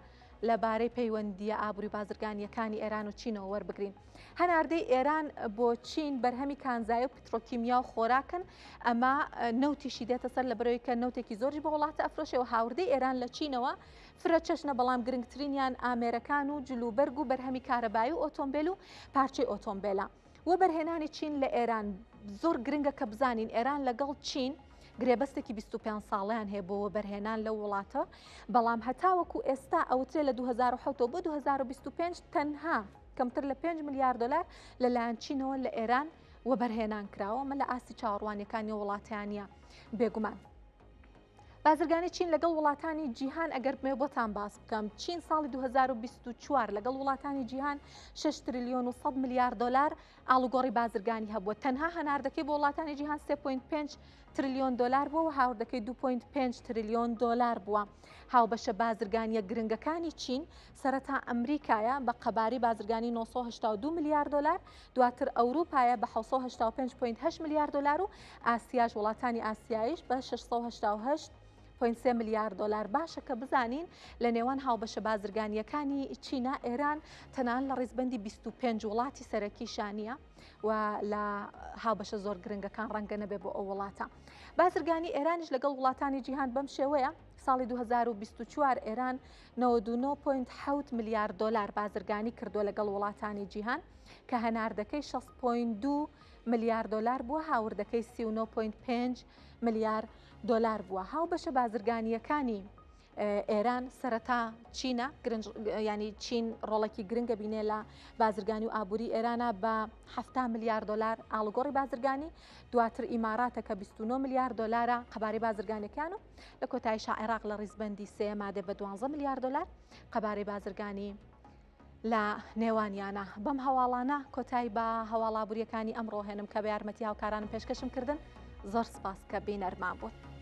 لەبارەی پەیوەندییە ئابووری و بازرگانییەکانی ئێران و چینەوە وەربگرین. هەناردەی ئێران بۆ چین بەرهەمی کانزایی و پترۆکیمیا و خۆراکن، ئەمە نەوتیشی دێتە سەر لەبەرەوەی کە نەوتێکی زۆریش بۆ وڵاتە ئەفرۆشێ و هاوردەی ئێران لە چینەوە فرە چەشنە، بەڵام گرنگترینیان ئامێرەکان و جلوبەرگ و بەرهەمی کارەبایی و ئۆتۆمبێل و پارچەی ئۆتۆمبێلە. وەبەرهێنانی چین لە ئێران، زۆر گرنگە کە بزانین ئێران لەگەڵ چین گرێبەستێکی 25 ساڵیان هەیە بۆ وەبەرهێنان لەو وڵاتە، بەڵام هەتاوەکو ئێستا ئەوترێ لە 2007 بۆ 2025 تەنها کەمتر لە 5 ملیار دلار لەلایەن چینەوە لە ئێران وەبەرهێنان کراوە، ئەمە لە ئاستی چاوەڕوانیەکانی وڵاتیانە. بێگومان بازرگانی چین لەگەڵ وڵاتانی جیهان ئەگەر بمێ بۆتان باس بکەم چین ساڵی 2024 لەگەڵ وڵاتانی جیهان 6 تریلیۆن و 100 ملیار دلار ئاڵوگۆڕی بازرگانی هەبووە تەنها هەناردەکەی بۆ وڵاتانی جیهان 3.5 تریلیۆن دلار بووە و هاوردەکەی 2.5 تریلیۆن دلار بووە هاوبەشە بازرگانیە گرنگەکانی چین سەرەتا ئەمریکایە بە قەبارەی بازرگانی 982 ملیار دلار دواتر ئەوروپایە بە 785.8 ملیار دلار و ئاسیاش وڵاتانی ئاسیایش بە 688.3 ملیار دلار. باشە کە بزانین لە نێوان هاوبەشە بازرگانیەکانی چینا ئێران تەنان لە ڕیزبندی 25 وڵاتی سەرەکی شانیە و لە هاوبەشە زۆر گرنگەکان ڕەنگە نەبێ بۆ ئەو وڵاتە. بازرگانی ئێرانیش لەگەڵ وڵاتانی جیهان بەم شێوەیە ساڵی 2024 ئێران 99.7 ملیار دلار بازرگانی کردووە لەگەڵ وڵاتانی جیهان کە هەناردەکەی 6.2 ملیار دۆلار بووە، هاوردەکەی 39.5 ملیار دۆلار بووە. هاوبەشە بازرگانییەکانی ئێران سەرەتا چینە، ینی چین ڕۆڵێکی گرنگە بینێ لە بازرگانی و ئابووری ئێرانە بە 70 ملیار دلار ئاڵوگۆڕی بازرگانی، دواتر ئیماراتە کە 29 ملیار دلارە قەبارەی بازرگانەکان و لە کۆتاییشا عێراق لە ڕیزبەندی سێیەما دێ بە 12 ملیار دلار قەبارەی بازرگانی لە نێوانیانە. بەم هەواڵانە کۆتایی بە هەواڵ ئابووریەکانی ئەمڕۆ هێنم کە بە یارمەتی هاوکارانم پێشکەشم کردن. زۆر سپاس کە بینەرمان بوون.